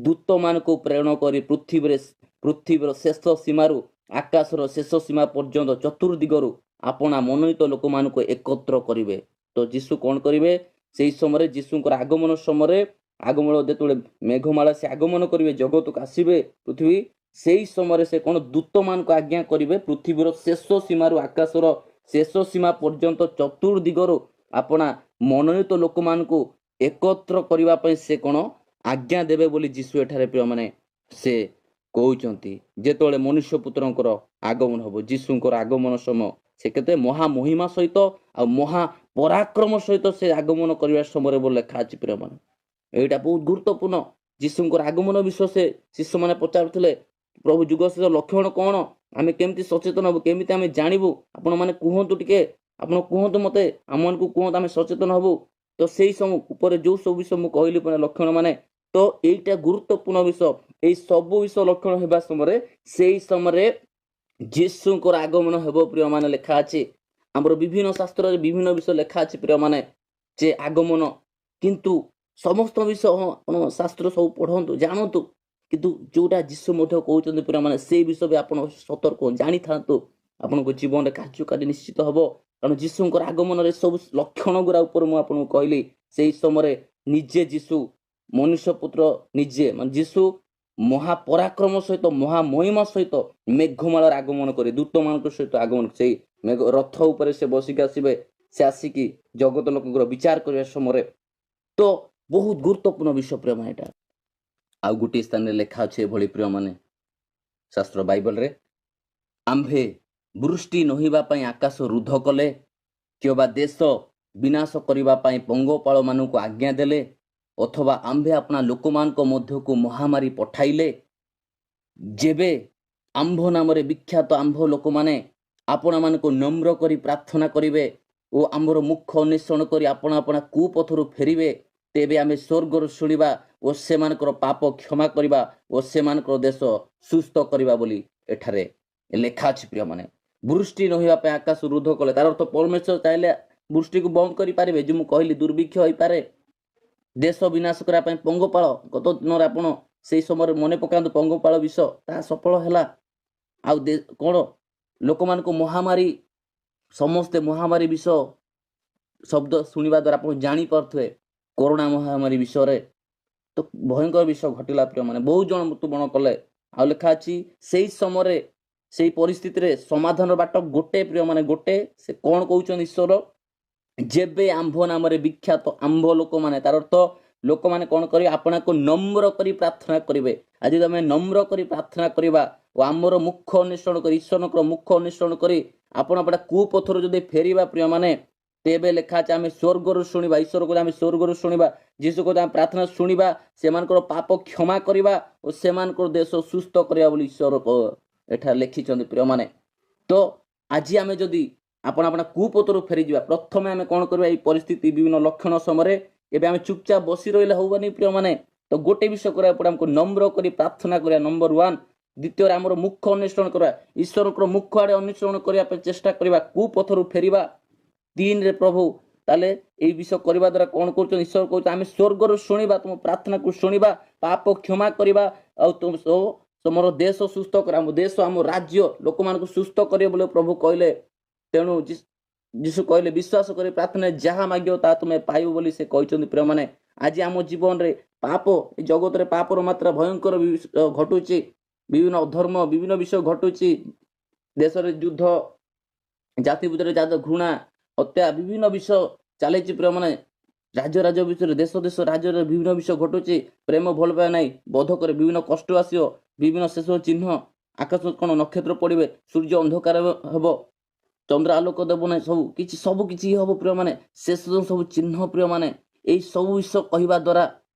ଦୂତମାନଙ୍କୁ ପ୍ରେରଣ କରି ପୃଥିବୀରେ, ପୃଥିବୀର ଶେଷ ସୀମାରୁ ଆକାଶର ଶେଷ ସୀମା ପର୍ଯ୍ୟନ୍ତ ଚତୁର୍ଦିଗରୁ ଆପଣା ମନୋନୀତ ଲୋକମାନଙ୍କୁ ଏକତ୍ର କରିବେ। ତ ଯୀଶୁ କ'ଣ କରିବେ ସେଇ ସମୟରେ? ଯୀଶୁଙ୍କର ଆଗମନ ସମୟରେ, ଆଗମନ ଯେତେବେଳେ ମେଘମାଳା ସେ ଆଗମନ କରିବେ, ଜଗତକୁ ଆସିବେ ପୃଥିବୀ, ସେଇ ସମୟରେ ସେ କ'ଣ ଦୂତମାନଙ୍କୁ ଆଜ୍ଞା କରିବେ, ପୃଥିବୀର ଶେଷ ସୀମାରୁ ଆକାଶର ଶେଷ ସୀମା ପର୍ଯ୍ୟନ୍ତ ଚତୁର୍ଦିଗରୁ ଆପଣା ମନୋନୀତ ଲୋକମାନଙ୍କୁ ଏକତ୍ର କରିବା ପାଇଁ ସେ କ'ଣ ଆଜ୍ଞା ଦେବେ ବୋଲି ଯୀଶୁ ଏଠାରେ ପ୍ରିୟମାନେ ସେ କହୁଛନ୍ତି। ଯେତେବେଳେ ମନୁଷ୍ୟ ପୁତ୍ରଙ୍କର ଆଗମନ ହେବ, ଯୀଶୁଙ୍କର ଆଗମନ ସମୟ, ସେ କେତେ ମହାମହିମା ସହିତ ଆଉ ମହା ପରାକ୍ରମ ସହିତ ସେ ଆଗମନ କରିବା ସମୟରେ ବୋଲି ଲେଖା ଅଛି ପ୍ରିୟମାନେ। ଏଇଟା ବହୁତ ଗୁରୁତ୍ୱପୂର୍ଣ୍ଣ। ଯୀଶୁଙ୍କର ଆଗମନ ବିଷୟ ସେ ଶିଷ୍ୟମାନେ ପଚାରୁଥିଲେ, ପ୍ରଭୁ ଯୁଗ ଶେଷ ଲକ୍ଷଣ କ'ଣ, ଆମେ କେମିତି ସଚେତନ ହବୁ, କେମିତି ଆମେ ଜାଣିବୁ, ଆପଣମାନେ କୁହନ୍ତୁ ଟିକେ, ଆପଣ କୁହନ୍ତୁ ମୋତେ, ଆମମାନଙ୍କୁ କୁହନ୍ତୁ, ଆମେ ସଚେତନ ହବୁ। ତ ସେଇ ସବୁ ଉପରେ ଯେଉଁ ସବୁ ବିଷୟ ମୁଁ କହିଲି ମାନେ ଲକ୍ଷଣ ମାନେ, ତ ଏଇଟା ଗୁରୁତ୍ୱପୂର୍ଣ୍ଣ ବିଷୟ। ଏଇ ସବୁ ବିଷୟ ଲକ୍ଷଣ ହେବା ସମୟରେ, ସେଇ ସମୟରେ ଯୀଶୁଙ୍କର ଆଗମନ ହେବ ପ୍ରିୟମାନେ ଲେଖା ଅଛି। ଆମର ବିଭିନ୍ନ ଶାସ୍ତ୍ରରେ ବିଭିନ୍ନ ବିଷୟ ଲେଖା ଅଛି ପ୍ରିୟମାନେ ଯେ ଆଗମନ, କିନ୍ତୁ ସମସ୍ତ ବିଷୟ, ହଁ, ଆପଣ ଶାସ୍ତ୍ର ସବୁ ପଢ଼ନ୍ତୁ, ଜାଣନ୍ତୁ, କିନ୍ତୁ ଯୋଉଟା ଯୀଶୁ ମଧ୍ୟ କହୁଛନ୍ତି ପ୍ରିୟମାନେ, ସେଇ ବିଷୟ ବି ଆପଣ ସତର୍କ ଜାଣିଥାନ୍ତୁ, ଆପଣଙ୍କ ଜୀବନରେ କାର୍ଯ୍ୟକାରୀ ନିଶ୍ଚିତ ହେବ। କାରଣ ଯୀଶୁଙ୍କର ଆଗମନରେ ସବୁ ଲକ୍ଷଣ ଗୁଡ଼ା ଉପରେ ମୁଁ ଆପଣଙ୍କୁ କହିଲି। ସେଇ ସମୟରେ ନିଜେ ଯୀଶୁ ମନୁଷ୍ୟ ପୁତ୍ର ନିଜେ ମାନେ ଯୀଶୁ ମହାପରାକ୍ରମ ସହିତ ମହାମହିମା ସହିତ ମେଘମାଳରେ ଆଗମନ କରି ଦୂତମାନଙ୍କ ସହିତ ଆଗମନ, ସେଇ ମେଘ ରଥ ଉପରେ ସେ ବସିକି ଆସିବେ। ସେ ଆସିକି ଜଗତ ଲୋକଙ୍କର ବିଚାର କରିବା ସମୟରେ, ତ ବହୁତ ଗୁରୁତ୍ୱପୂର୍ଣ୍ଣ ବିଷୟ ପ୍ରିୟମାନେ ଏଇଟା। ଆଉ ଗୋଟିଏ ସ୍ଥାନରେ ଲେଖା ଅଛି ଏଭଳି ପ୍ରିୟମାନେ ଶାସ୍ତ୍ର ବାଇବଲରେ, ଆମ୍ଭେ ବୃଷ୍ଟି ନହିବା ପାଇଁ ଆକାଶ ରୁଦ୍ଧ କଲେ କିମ୍ବା ଦେଶ ବିନାଶ କରିବା ପାଇଁ ପଙ୍ଗପାଳମାନଙ୍କୁ ଆଜ୍ଞା ଦେଲେ, ଅଥବା ଆମ୍ଭେ ଆପଣା ଲୋକମାନଙ୍କ ମଧ୍ୟକୁ ମହାମାରୀ ପଠାଇଲେ, ଯେବେ ଆମ୍ଭ ନାମରେ ବିଖ୍ୟାତ ଆମ୍ଭ ଲୋକମାନେ ଆପଣାମାନଙ୍କୁ ନମ୍ର କରି ପ୍ରାର୍ଥନା କରିବେ ଓ ଆମ୍ଭର ମୁଖ ଅନ୍ୱେଷଣ କରି ଆପଣା ଆପଣା କୁପଥରୁ ଫେରିବେ, ତେବେ ଆମେ ସ୍ୱର୍ଗରୁ ଶୁଣିବା ଓ ସେମାନଙ୍କର ପାପ କ୍ଷମା କରିବା ଓ ସେମାନଙ୍କର ଦେଶ ସୁସ୍ଥ କରିବା ବୋଲି ଏଠାରେ ଲେଖା ଅଛି ପ୍ରିୟମାନେ। ବୃଷ୍ଟି ନହିବା ପାଇଁ ଆକାଶ ରୁଦ୍ଧ କଲେ, ତାର ଅର୍ଥ ପରମେଶ୍ୱର ଚାହିଁଲେ ବୃଷ୍ଟିକୁ ବନ୍ଦ କରିପାରିବେ। ଯେଉଁ ମୁଁ କହିଲି ଦୁର୍ଭିକ୍ଷ ହୋଇପାରେ, ଦେଶ ବିନାଶ କରିବା ପାଇଁ ପଙ୍ଗପାଳ, ଗତ ଦିନରେ ଆପଣ ସେଇ ସମୟରେ ମନେ ପକାନ୍ତୁ ପଙ୍ଗପାଳ ବିଷ, ତାହା ସଫଳ ହେଲା। ଆଉ କ'ଣ ଲୋକମାନଙ୍କୁ ମହାମାରୀ, ସମସ୍ତେ ମହାମାରୀ ବିଷ ଶବ୍ଦ ଶୁଣିବା ଦ୍ୱାରା ଆପଣ ଜାଣିପାରୁଥିବେ କରୋନା ମହାମାରୀ ବିଷୟରେ, ତ ଭୟଙ୍କର ବିଷ ଘଟିଲା ପ୍ରିୟମାନେ, ବହୁତ ଜଣ ମୃତ୍ୟୁବରଣ କଲେ। ଆଉ ଲେଖା ଅଛି ସେଇ ସମୟରେ ସେଇ ପରିସ୍ଥିତିରେ ସମାଧାନର ବାଟ ଗୋଟେ ପ୍ରିୟମାନେ, ଗୋଟେ। ସେ କ'ଣ କହୁଛନ୍ତି ଈଶ୍ୱର? ଯେବେ ଆମ୍ଭ ନାମରେ ବିଖ୍ୟାତ ଆମ୍ଭ ଲୋକମାନେ, ତାର ଅର୍ଥ ଲୋକମାନେ କ'ଣ କରିବେ? ଆପଣଙ୍କୁ ନମ୍ର କରି ପ୍ରାର୍ଥନା କରିବେ। ଆଜି ଆମେ ନମ୍ର କରି ପ୍ରାର୍ଥନା କରିବା ଓ ଆମର ମୁଖ ଅନ୍ୱେଷଣ କରି, ଈଶ୍ୱରଙ୍କର ମୁଖ ଅନ୍ୱେଷଣ କରି ଆପଣ ଆପଣା କୁପଥରୁ ଯଦି ଫେରିବା ପ୍ରିୟମାନେ, ତେବେ ଲେଖା ଅଛି ଆମେ ସ୍ୱର୍ଗରୁ ଶୁଣିବା। ଈଶ୍ୱର କହୁଛନ୍ତି ଆମେ ସ୍ୱର୍ଗରୁ ଶୁଣିବା। ଯୀଶୁ କହୁଛନ୍ତି ଆମେ ପ୍ରାର୍ଥନା ଶୁଣିବା, ସେମାନଙ୍କର ପାପ କ୍ଷମା କରିବା ଓ ସେମାନଙ୍କର ଦେଶ ସୁସ୍ଥ କରିବା ବୋଲି ଈଶ୍ୱର ଏଠାରେ ଲେଖିଛନ୍ତି ପ୍ରିୟମାନେ। ତ ଆଜି ଆମେ ଯଦି ଆପଣ ଆପଣା କୁପଥରୁ ଫେରିଯିବା, ପ୍ରଥମେ ଆମେ କ'ଣ କରିବା? ଏଇ ପରିସ୍ଥିତି ବିଭିନ୍ନ ଲକ୍ଷଣ ସମୟରେ ଏବେ ଆମେ ଚୁପଚାପ ବସି ରହିଲେ ହବନି ପ୍ରିୟମାନେ। ତ ଗୋଟେ ବିଷୟ କରିବାକୁ ପଡେ, ଆମକୁ ନମ୍ର କରି ପ୍ରାର୍ଥନା କରିବା ନମ୍ବର 1। ଦ୍ୱିତୀୟରେ ଆମର ମୁଖ ଅନ୍ୱେଷଣ କରିବା, ଈଶ୍ୱରଙ୍କର ମୁଖ ଆଡ଼େ ଅନ୍ୱେଷଣ କରିବା ପାଇଁ ଚେଷ୍ଟା କରିବା, କୁପଥରୁ ଫେରିବା। 3ରେ ପ୍ରଭୁ ତାହେଲେ ଏଇ ବିଷୟ କରିବା ଦ୍ୱାରା କ'ଣ କରୁଛନ୍ତି? ଈଶ୍ୱର କହୁଛନ୍ତି ଆମେ ସ୍ୱର୍ଗରୁ ଶୁଣିବା, ତୁମ ପ୍ରାର୍ଥନାକୁ ଶୁଣିବା, ପାପ କ୍ଷମା କରିବା ଆଉ ତୁମର ଦେଶ ସୁସ୍ଥ କରିବା। ଆମ ଦେଶ, ଆମ ରାଜ୍ୟ ଲୋକମାନଙ୍କୁ ସୁସ୍ଥ କରିବ ବୋଲି ପ୍ରଭୁ କହିଲେ। ତେଣୁ ଯୀଶୁ କହିଲେ ବିଶ୍ୱାସ କରି ପ୍ରାର୍ଥନା ଯାହା ମାଗିବ ତାହା ତୁମେ ପାଇବ ବୋଲି ସେ କହିଛନ୍ତି ପ୍ରିୟମାନେ। ଆଜି ଆମ ଜୀବନରେ ପାପ, ଏ ଜଗତରେ ପାପର ମାତ୍ରା ଭୟଙ୍କର ଘଟୁଛି, ବିଭିନ୍ନ ଅଧର୍ମ ବିଭିନ୍ନ ବିଷୟ ଘଟୁଛି, ଦେଶରେ ଯୁଦ୍ଧ, ଜାତି ଭିତରେ ଜାତ ଘୃଣା, ହତ୍ୟା, ବିଭିନ୍ନ ବିଷୟ ଚାଲିଛି ପ୍ରିୟମାନେ। ରାଜ୍ୟ ରାଜ୍ୟ ଭିତରେ, ଦେଶ ଦେଶ ରାଜ୍ୟରେ ବିଭିନ୍ନ ବିଷୟ ଘଟୁଛି। ପ୍ରେମ ଭଲ ପାଇବା ନାହିଁ, ବଧ କରେ, ବିଭିନ୍ନ କଷ୍ଟ ଆସିବ, ବିଭିନ୍ନ ଶେଷ ଚିହ୍ନ, ଆକାଶ କ'ଣ ନକ୍ଷତ୍ର ପଡ଼ିବେ, ସୂର୍ଯ୍ୟ ଅନ୍ଧକାର ହେବ, ଚନ୍ଦ୍ର ଆଲୋକ ଦେବ ନାହିଁ, ସବୁ କିଛି ହବ ପ୍ରିୟମାନେ। ଶେଷ ସବୁ ଚିହ୍ନ ପ୍ରିୟମାନେ। ଏଇ ସବୁ ବିଷୟ କହିବା ଦ୍ୱାରା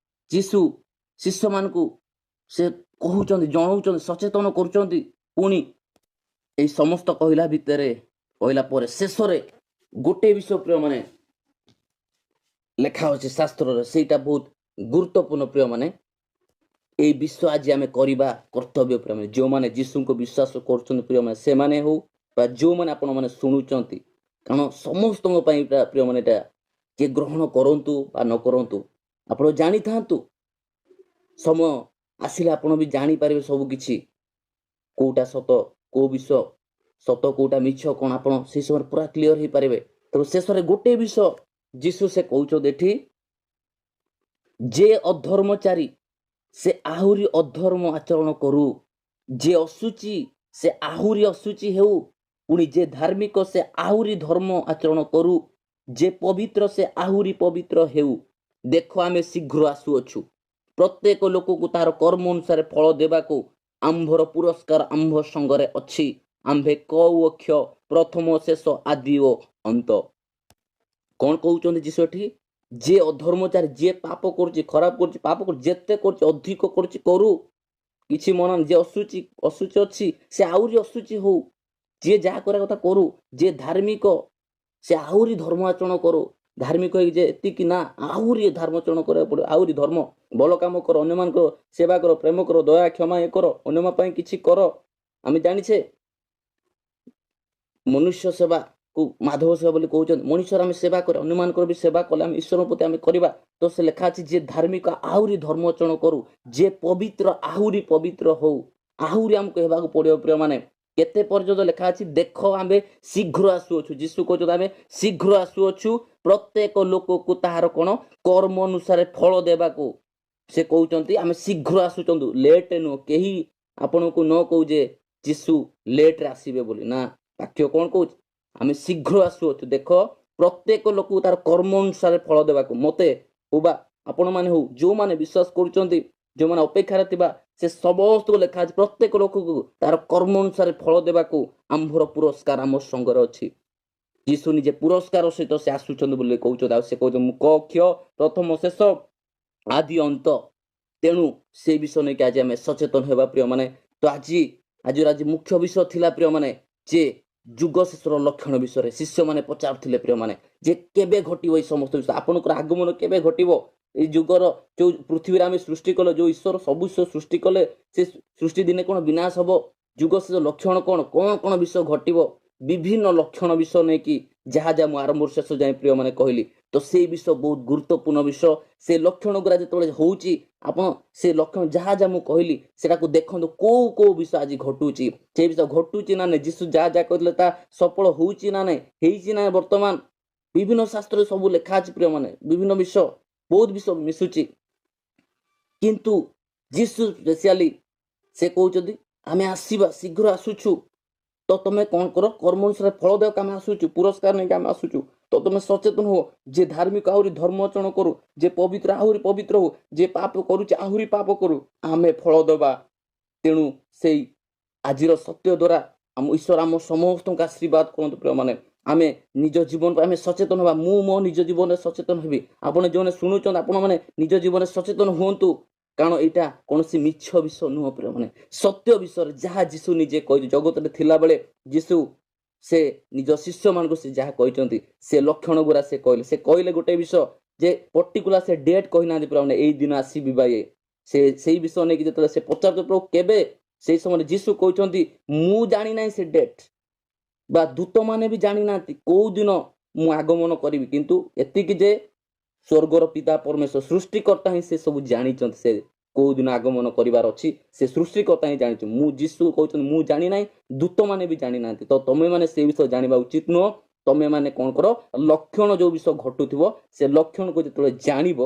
ଯୀଶୁ ଶିଷ୍ୟମାନଙ୍କୁ ସେ କହୁଛନ୍ତି, ଜଣାଉଛନ୍ତି, ସଚେତନ କରୁଛନ୍ତି। ପୁଣି ଏଇ ସମସ୍ତ କହିଲା ଭିତରେ, କହିଲା ପରେ ଶେଷରେ ଗୋଟେ ବିଷୟ ପ୍ରିୟମାନେ ଲେଖା ଅଛି ଶାସ୍ତ୍ରରେ, ସେଇଟା ବହୁତ ଗୁରୁତ୍ୱପୂର୍ଣ୍ଣ ପ୍ରିୟମାନେ। ଏଇ ବିଷୟ ଆଜି ଆମେ କରିବା କର୍ତ୍ତବ୍ୟ ପ୍ରିୟମାନେ। ଯେଉଁମାନେ ଯୀଶୁଙ୍କୁ ବିଶ୍ୱାସ କରୁଛନ୍ତି ପ୍ରିୟମାନେ, ସେମାନେ ହଉ ବା ଯେଉଁମାନେ ଆପଣମାନେ ଶୁଣୁଛନ୍ତି, କାରଣ ସମସ୍ତଙ୍କ ପାଇଁ ପ୍ରିୟମାନେ ଏଇଟା କିଏ ଗ୍ରହଣ କରନ୍ତୁ ବା ନ କରନ୍ତୁ, ଆପଣ ଜାଣିଥାନ୍ତୁ। ସମୟ ଆସିଲେ ଆପଣ ବି ଜାଣିପାରିବେ ସବୁ କିଛି, କୋଉଟା ସତ, କୋଉ ବିଷୟ ସତ, କୋଉଟା ମିଛ, କ'ଣ ଆପଣ ସେଇ ସମୟରେ ପୁରା କ୍ଲିଅର ହେଇପାରିବେ। ତେଣୁ ଶେଷରେ ଗୋଟେ ବିଷୟ ଯୀଶୁ ସେ କହୁଛନ୍ତି ଏଠି, ଯେ ଅଧର୍ମଚାରୀ ସେ ଆହୁରି ଅଧର୍ମ ଆଚରଣ କରୁ, ଯେ ଅଶୁଚି ସେ ଆହୁରି ଅଶୁଚି ହେଉ, ପୁଣି ଯେ ଧାର୍ମିକ ସେ ଆହୁରି ଧର୍ମ ଆଚରଣ କରୁ, ଯେ ପବିତ୍ର ସେ ଆହୁରି ପବିତ୍ର ହେଉ। ଦେଖ ଆମେ ଶୀଘ୍ର ଆସୁଅଛୁ, ପ୍ରତ୍ୟେକ ଲୋକକୁ ତାହାର କର୍ମ ଅନୁସାରେ ଫଳ ଦେବାକୁ ଆମ୍ଭର ପୁରସ୍କାର ଆମ୍ଭ ସଙ୍ଗରେ ଅଛି। ଆମ୍ଭେ କ ଓ କ୍ଷ, ପ୍ରଥମ ଶେଷ, ଆଦି ଓ ଅନ୍ତ। କ'ଣ କହୁଛନ୍ତି ଯୀଶୁ ଏଠି? ଯିଏ ଅଧର୍ମଚାରୀ, ଯିଏ ପାପ କରୁଛି, ଖରାପ କରୁଛି, ପାପ କରୁଛି, ଯେତେ କରୁଛି ଅଧିକ କରୁଛି କରୁ, କିଛି ମନ, ଯିଏ ଅଶୁଚି ଅଶୁଚି ଅଛି ସେ ଆହୁରି ଅଶୁଚି ହଉ, ଯିଏ ଯାହା କରିବା କଥା କରୁ, ଯିଏ ଧାର୍ମିକ ସେ ଆହୁରି ଧର୍ମ ଆଚରଣ କରୁ। ଧାର୍ମିକ ହେଇକି ଯେ ଏତିକି ନା, ଆହୁରି ଧର୍ମାଚରଣ କରିବାକୁ ପଡ଼ିବ, ଆହୁରି ଧର୍ମ, ଭଲ କାମ କର, ଅନ୍ୟମାନଙ୍କ ସେବା କର, ପ୍ରେମ କର, ଦୟା କ୍ଷମା ଏ କର, ଅନ୍ୟମାନଙ୍କ ପାଇଁ କିଛି କର। ଆମେ ଜାଣିଛେ ମନୁଷ୍ୟ ସେବାକୁ ମାଧବ ସେବା ବୋଲି କହୁଛନ୍ତି। ମଣିଷର ଆମେ ସେବା କରେ, ଅନ୍ୟମାନଙ୍କର ବି ସେବା କଲେ ଆମେ ଈଶ୍ୱରଙ୍କ ପ୍ରତି ଆମେ କରିବା। ତ ସେ ଲେଖା ଅଛି ଯିଏ ଧାର୍ମିକ ଆହୁରି ଧର୍ମାଚରଣ କରୁ, ଯିଏ ପବିତ୍ର ଆହୁରି ପବିତ୍ର ହଉ। ଆହୁରି ଆମକୁ ହେବାକୁ ପଡ଼ିବ ପ୍ରିୟମାନେ। କେତେ ପର୍ଯ୍ୟନ୍ତ ଲେଖା ଅଛି? ଦେଖ ଆମେ ଶୀଘ୍ର ଆସୁଅଛୁ। ଯୀଶୁ କହୁଛନ୍ତି ଆମେ ଶୀଘ୍ର ଆସୁଅଛୁ, ପ୍ରତ୍ୟେକ ଲୋକକୁ ତାହାର କ'ଣ କର୍ମ ଅନୁସାରେ ଫଳ ଦେବାକୁ। ସେ କହୁଛନ୍ତି ଆମେ ଶୀଘ୍ର ଆସୁଛନ୍ତି, ଲେଟ୍ ନୁହଁ। କେହି ଆପଣଙ୍କୁ ନ କହୁ ଯେ ଯୀଶୁ ଲେଟ୍ରେ ଆସିବେ ବୋଲି, ନା, ବାକ୍ୟ କ'ଣ କହୁଛି? ଆମେ ଶୀଘ୍ର ଆସୁଅଛୁ। ଦେଖ ପ୍ରତ୍ୟେକ ଲୋକକୁ ତାର କର୍ମ ଅନୁସାରେ ଫଳ ଦେବାକୁ। ମତେ ହଉ ବା ଆପଣମାନେ ହଉ, ଯେଉଁମାନେ ବିଶ୍ୱାସ କରୁଛନ୍ତି, ଯେଉଁମାନେ ଅପେକ୍ଷାରେ ଥିବା, ସେ ସମସ୍ତଙ୍କୁ ଲେଖା ଅଛି ପ୍ରତ୍ୟେକ ଲୋକକୁ ତାର କର୍ମ ଅନୁସାରେ ଫଳ ଦେବାକୁ ଆମ୍ଭର ପୁରସ୍କାର ଆମ ସଙ୍ଗରେ ଅଛି। ଯୀଶୁ ନିଜେ ପୁରସ୍କାର ସହିତ ସେ ଆସୁଛନ୍ତି ବୋଲି କହୁଛନ୍ତି। ଆଉ ସେ କହୁଛନ୍ତି ମୁଁ କ କ୍ଷ, ପ୍ରଥମ ଶେଷ, ଆଦି ଅନ୍ତ। ତେଣୁ ସେ ବିଷୟ ନେଇକି ଆଜି ଆମେ ସଚେତନ ହେବା ପ୍ରିୟମାନେ। ତ ଆଜିର ଆଜି ମୁଖ୍ୟ ବିଷୟ ଥିଲା ପ୍ରିୟମାନେ ଯେ ଯୁଗ ଶେଷର ଲକ୍ଷଣ ବିଷୟରେ ଶିଷ୍ୟମାନେ ପଚାରୁଥିଲେ ପ୍ରିୟମାନେ, ଯେ କେବେ ଘଟିବ ଏଇ ସମସ୍ତ ବିଷୟ, ଆପଣଙ୍କର ଆଗମନ କେବେ ଘଟିବ, ଏଇ ଯୁଗର ଯୋଉ ପୃଥିବୀରେ ଆମେ ସୃଷ୍ଟି କଲେ, ଯୋଉ ଈଶ୍ୱର ସବୁ ବିଷୟ ସୃଷ୍ଟି କଲେ, ସେ ସୃଷ୍ଟି ଦିନେ କ'ଣ ବିନାଶ ହବ, ଯୁଗ ଶେଷ ଲକ୍ଷଣ କ'ଣ, କ'ଣ କ'ଣ ବିଷୟ ଘଟିବ, ବିଭିନ୍ନ ଲକ୍ଷଣ ବିଷୟ ନେଇକି ଯାହା ଯାହା ମୁଁ ଆରମ୍ଭରୁ ଶେଷ ଯାଏଁ ପ୍ରିୟମାନେ କହିଲି। ତ ସେଇ ବିଷୟ ବହୁତ ଗୁରୁତ୍ୱପୂର୍ଣ୍ଣ ବିଷୟ। ସେ ଲକ୍ଷଣ ଗୁଡ଼ା ଯେତେବେଳେ ହଉଛି, ଆପଣ ସେ ଲକ୍ଷଣ ଯାହା ଯାହା ମୁଁ କହିଲି ସେଟାକୁ ଦେଖନ୍ତୁ, କୋଉ କୋଉ ବିଷୟ ଆଜି ଘଟୁଛି, ସେ ବିଷୟ ଘଟୁଛି ନା ନାଇଁ, ଯୀଶୁ ଯାହା ଯାହା କହିଥିଲେ ତା ସଫଳ ହଉଛି ନା ନାଇଁ, ହେଇଛି ନା ନାଇଁ। ବର୍ତ୍ତମାନ ବିଭିନ୍ନ ଶାସ୍ତ୍ରରେ ସବୁ ଲେଖା ଅଛି ପ୍ରିୟମାନେ, ବିଭିନ୍ନ ବିଷୟ, ବହୁତ ବିଷୟ ମିଶୁଛି। କିନ୍ତୁ ଯୀଶୁ ସ୍ପେସିଆଲି ସେ କହୁଛନ୍ତି ଆମେ ଆସିବା, ଶୀଘ୍ର ଆସୁଛୁ। ତ ତମେ କ'ଣ କର, କର୍ମ ଅନୁସାରେ ଫଳ ଦେବାକୁ ଆମେ ଆସୁଛୁ, ପୁରସ୍କାର ନେଇକି ଆମେ ଆସୁଛୁ। ତ ତମେ ସଚେତନ ହୁଅ। ଯେ ଧାର୍ମିକ ଆହୁରି ଧର୍ମ ଆଚରଣ କରୁ, ଯେ ପବିତ୍ର ଆହୁରି ପବିତ୍ର ହଉ, ଯେ ପାପ କରୁଛି ଆହୁରି ପାପ କରୁ, ଆମେ ଫଳ ଦେବା। ତେଣୁ ସେଇ ଆଜିର ସତ୍ୟ ଦ୍ୱାରା ଆମ ଈଶ୍ୱର ଆମ ସମସ୍ତଙ୍କୁ ଆଶୀର୍ବାଦ କରନ୍ତୁ ପ୍ରିୟମାନେ। ଆମେ ନିଜ ଜୀବନ ପାଇଁ ଆମେ ସଚେତନ ହେବା। ମୁଁ ମୋ ନିଜ ଜୀବନରେ ସଚେତନ ହେବି। ଆପଣ ଯେଉଁମାନେ ଶୁଣୁଛନ୍ତି, ଆପଣମାନେ ନିଜ ଜୀବନରେ ସଚେତନ ହୁଅନ୍ତୁ, କାରଣ ଏଇଟା କୌଣସି ମିଛ ବିଷୟ ନୁହଁ ପ୍ରିୟମାନେ, ସତ୍ୟ ବିଷୟରେ ଯାହା ଯୀଶୁ ନିଜେ କହିଛି। ଜଗତରେ ଥିଲାବେଳେ ଯୀଶୁ ସେ ନିଜ ଶିଷ୍ୟମାନଙ୍କୁ ସେ ଯାହା କହିଛନ୍ତି, ସେ ଲକ୍ଷଣ ଗୁରା ସେ କହିଲେ। ସେ କହିଲେ ଗୋଟେ ବିଷୟ ଯେ ପର୍ଟିକୁଲାର ସେ ଡେଟ୍ କହିନାହାନ୍ତି ପ୍ରିୟମାନେ, ଏଇ ଦିନ ଆସିବି ବା ଇଏ ସେ। ସେଇ ବିଷୟ ନେଇକି ଯେତେବେଳେ ସେ ପଚାରୁଛନ୍ତି ପ୍ରଭୁ କେବେ, ସେଇ ସମୟରେ ଯୀଶୁ କହୁଛନ୍ତି ମୁଁ ଜାଣିନାହିଁ ସେ ଡେଟ୍ ବା ଦୂତମାନେ ବି ଜାଣିନାହାନ୍ତି କୋଉ ଦିନ ମୁଁ ଆଗମନ କରିବି, କିନ୍ତୁ ଏତିକି ଯେ ସ୍ୱର୍ଗର ପିତା ପରମେଶ୍ୱର ସୃଷ୍ଟିକର୍ତ୍ତା ହିଁ ସେ ସବୁ ଜାଣିଛନ୍ତି। ସେ କୋଉ ଦିନ ଆଗମନ କରିବାର ଅଛି ସେ ସୃଷ୍ଟିକର୍ତ୍ତା ହିଁ ଜାଣିଛୁ। ମୁଁ ଯୀଶୁ କହୁଛନ୍ତି ମୁଁ ଜାଣିନାହିଁ, ଦୂତମାନେ ବି ଜାଣିନାହାନ୍ତି, ତ ତମେମାନେ ସେ ବିଷୟ ଜାଣିବା ଉଚିତ ନୁହଁ। ତମେମାନେ କ'ଣ କର, ଲକ୍ଷଣ ଯୋଉ ବିଷୟ ଘଟୁଥିବ ସେ ଲକ୍ଷଣକୁ ଯେତେବେଳେ ଜାଣିବ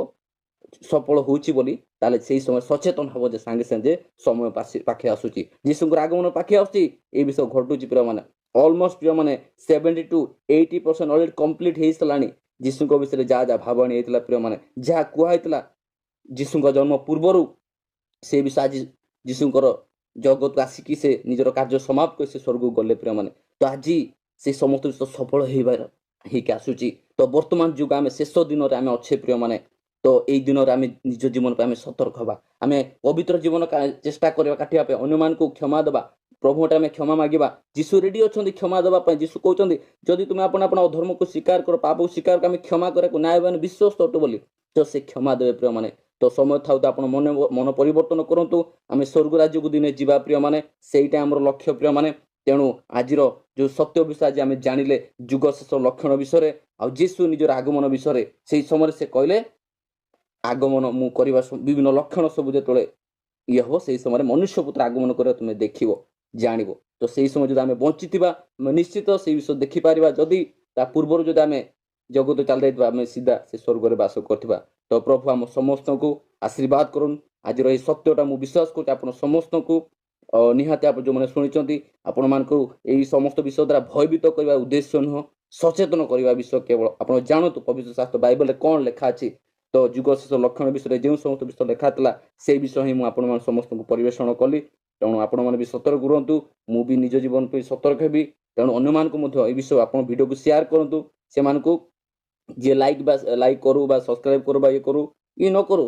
ସଫଳ ହେଉଛି ବୋଲି, ତାହେଲେ ସେଇ ସମୟ ସଚେତନ ହବ ଯେ ସାଙ୍ଗେ ସାଙ୍ଗେ ସମୟ ପାଖେ ଆସୁଛି, ଯୀଶୁଙ୍କର ଆଗମନ ପାଖେ ଆସୁଛି, ଏଇ ବିଷୟ ଘଟୁଛି ପ୍ରିୟମାନେ। ଅଲମୋଷ୍ଟ ପ୍ରିୟମାନେ 70 ଟୁ 80% ଅଲରେଡ଼ି କମ୍ପ୍ଲିଟ୍ ହେଇସାରିଲାଣି। ଯୀଶୁଙ୍କ ବିଷୟରେ ଯାହା ଯାହା ଭାବବାଣୀ ହେଇଥିଲା ପ୍ରିୟମାନେ, ଯାହା କୁହା ହେଇଥିଲା ଯୀଶୁଙ୍କ ଜନ୍ମ ପୂର୍ବରୁ, ସେ ବିଷୟ ଆଜି ଯୀଶୁଙ୍କର ଜଗତକୁ ଆସିକି ସେ ନିଜର କାର୍ଯ୍ୟ ସମାପ୍ତ କରି ସେ ସ୍ୱର୍ଗକୁ ଗଲେ ପ୍ରିୟମାନେ। ତ ଆଜି ସେ ସମସ୍ତ ବିଷୟ ସଫଳ ହେଇବାର ହେଇକି ଆସୁଛି। ତ ବର୍ତ୍ତମାନ ଯୁଗ ଆମେ ଶେଷ ଦିନରେ ଆମେ ଅଛେ ପ୍ରିୟମାନେ। ତ ଏଇ ଦିନରେ ଆମେ ନିଜ ଜୀବନ ପାଇଁ ଆମେ ସତର୍କ ହେବା, ଆମେ ପବିତ୍ର ଜୀବନ ଚେଷ୍ଟା କରିବା କାଟିବା ପାଇଁ, ଅନ୍ୟମାନଙ୍କୁ କ୍ଷମା ଦେବା, ପ୍ରଭୁଙ୍କଠେ ଆମେ କ୍ଷମା ମାଗିବା। ଯୀଶୁ ରେଡି ଅଛନ୍ତି କ୍ଷମା ଦେବା ପାଇଁ। ଯୀଶୁ କହୁଛନ୍ତି ଯଦି ତୁମେ ଆପଣ ଆପଣ ଅଧର୍ମକୁ ସ୍ୱୀକାର କର, ପାପକୁ ସ୍ୱୀକାର କର, ଆମେ କ୍ଷମା କରିବାକୁ ନ୍ୟାୟବାନ ବିଶ୍ୱସ୍ତ ଅଟୁ ବୋଲି, ତ ସେ କ୍ଷମା ଦେବେ ପ୍ରିୟମାନେ। ତ ସମୟ ଥାଉ ତ ଆପଣ ମନ ପରିବର୍ତ୍ତନ କରନ୍ତୁ। ଆମେ ସ୍ୱର୍ଗ ରାଜ୍ୟକୁ ଦିନେ ଯିବା ପ୍ରିୟମାନେ, ସେଇଟା ଆମର ଲକ୍ଷ୍ୟ ପ୍ରିୟମାନେ। ତେଣୁ ଆଜିର ଯେଉଁ ସତ୍ୟ ବିଷୟ ଆଜି ଆମେ ଜାଣିଲେ, ଯୁଗ ଶେଷ ଲକ୍ଷଣ ବିଷୟରେ ଆଉ ଯୀଶୁ ନିଜର ଆଗମନ ବିଷୟରେ, ସେଇ ସମୟରେ ସେ କହିଲେ ଆଗମନ ମୁଁ କରିବା ବିଭିନ୍ନ ଲକ୍ଷଣ ସବୁ ଯେତେବେଳେ ଇଏ ହବ, ସେଇ ସମୟରେ ମନୁଷ୍ୟ ପୁତ୍ର ଆଗମନ କରିବା ତୁମେ ଦେଖିବ, ଜାଣିବ। ତ ସେଇ ସମୟ ଯଦି ଆମେ ବଞ୍ଚିଥିବା ଆମେ ନିଶ୍ଚିତ ସେଇ ବିଷୟ ଦେଖିପାରିବା। ଯଦି ତା ପୂର୍ବରୁ ଯଦି ଆମେ ଜଗତ ଚାଲି ଯାଇଥିବା, ଆମେ ସିଧା ସେ ସ୍ୱର୍ଗରେ ବାସ କରିଥିବା। ତ ପ୍ରଭୁ ଆମ ସମସ୍ତଙ୍କୁ ଆଶୀର୍ବାଦ କରନ୍ତୁ। ଆଜିର ଏଇ ସତ୍ୟଟା ମୁଁ ବିଶ୍ୱାସ କରୁଛି ଆପଣ ସମସ୍ତଙ୍କୁ ନିହାତି, ଆପଣ ଯେଉଁମାନେ ଶୁଣିଛନ୍ତି, ଆପଣମାନଙ୍କୁ ଏଇ ସମସ୍ତ ବିଷୟ ଦ୍ୱାରା ଭୟଭୀତ କରିବା ଉଦ୍ଦେଶ୍ୟ ନୁହଁ, ସଚେତନ କରିବା ବିଷୟ କେବଳ। ଆପଣ ଜାଣନ୍ତୁ ପବିତ୍ର ଶାସ୍ତ୍ର ବାଇବଲରେ କ'ଣ ଲେଖା ଅଛି। ତ ଯୁଗ ଶେଷ ଲକ୍ଷଣ ବିଷୟରେ ଯେଉଁ ସମସ୍ତ ବିଷୟ ଲେଖା ଥିଲା, ସେଇ ବିଷୟ ହିଁ ମୁଁ ଆପଣମାନେ ସମସ୍ତଙ୍କୁ ପରିବେଷଣ କଲି। ତେଣୁ ଆପଣମାନେ ବି ସତର୍କ ରୁହନ୍ତୁ, ମୁଁ ବି ନିଜ ଜୀବନ ପାଇଁ ସତର୍କ ହେବି। ତେଣୁ ଅନ୍ୟମାନଙ୍କୁ ମଧ୍ୟ ଏଇ ବିଷୟ ଆପଣ ଭିଡ଼ିଓକୁ ସେୟାର କରନ୍ତୁ ସେମାନଙ୍କୁ। ଯିଏ ଲାଇକ୍ ବା ଲାଇକ୍ କରୁ ବା ସବସ୍କ୍ରାଇବ୍ କରୁ ବା ଇଏ କରୁ ଇଏ ନ କରୁ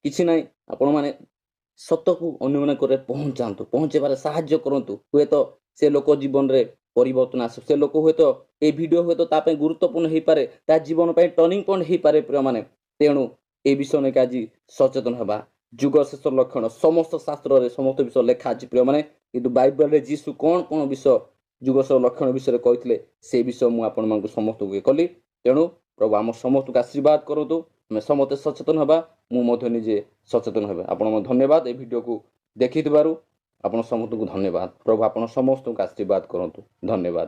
କିଛି ନାହିଁ, ଆପଣମାନେ ସତକୁ ଅନ୍ୟମାନଙ୍କରେ ପହଞ୍ଚାନ୍ତୁ, ପହଞ୍ଚାଇବାରେ ସାହାଯ୍ୟ କରନ୍ତୁ। ହୁଏତ ସେ ଲୋକ ଜୀବନରେ ପରିବର୍ତ୍ତନ ଆସୁ, ସେ ଲୋକ ହୁଏତ ଏଇ ଭିଡ଼ିଓ ହୁଏତ ତା ପାଇଁ ଗୁରୁତ୍ୱପୂର୍ଣ୍ଣ ହେଇପାରେ, ତା ଜୀବନ ପାଇଁ ଟର୍ଣ୍ଣିଂ ପଏଣ୍ଟ ହେଇପାରେ ପ୍ରିୟମାନେ। ତେଣୁ ଏଇ ବିଷୟ ନେଇକି ଆଜି ସଚେତନ ହେବା। ଯୁଗ ଶେଷ ଲକ୍ଷଣ ସମସ୍ତ ଶାସ୍ତ୍ରରେ ସମସ୍ତ ବିଷୟ ଲେଖା ଅଛି ପ୍ରିୟମାନେ, କିନ୍ତୁ ବାଇବଲରେ ଯୀଶୁ କ'ଣ କ'ଣ ବିଷୟ ଯୁଗ ଶେଷ ଲକ୍ଷଣ ବିଷୟରେ କହିଥିଲେ, ସେ ବିଷୟ ମୁଁ ଆପଣମାନଙ୍କୁ ସମସ୍ତଙ୍କୁ ଇଏ କଲି। ତେଣୁ ପ୍ରଭୁ ଆମ ସମସ୍ତଙ୍କୁ ଆଶୀର୍ବାଦ କରନ୍ତୁ। ଆମେ ସମସ୍ତେ ସଚେତନ ହେବା, ମୁଁ ମଧ୍ୟ ନିଜେ ସଚେତନ ହେବେ। ଆପଣଙ୍କ ଧନ୍ୟବାଦ, ଏ ଭିଡ଼ିଓକୁ ଦେଖିଥିବାରୁ ଆପଣ ସମସ୍ତଙ୍କୁ ଧନ୍ୟବାଦ। ପ୍ରଭୁ ଆପଣ ସମସ୍ତଙ୍କୁ ଆଶୀର୍ବାଦ କରନ୍ତୁ। ଧନ୍ୟବାଦ।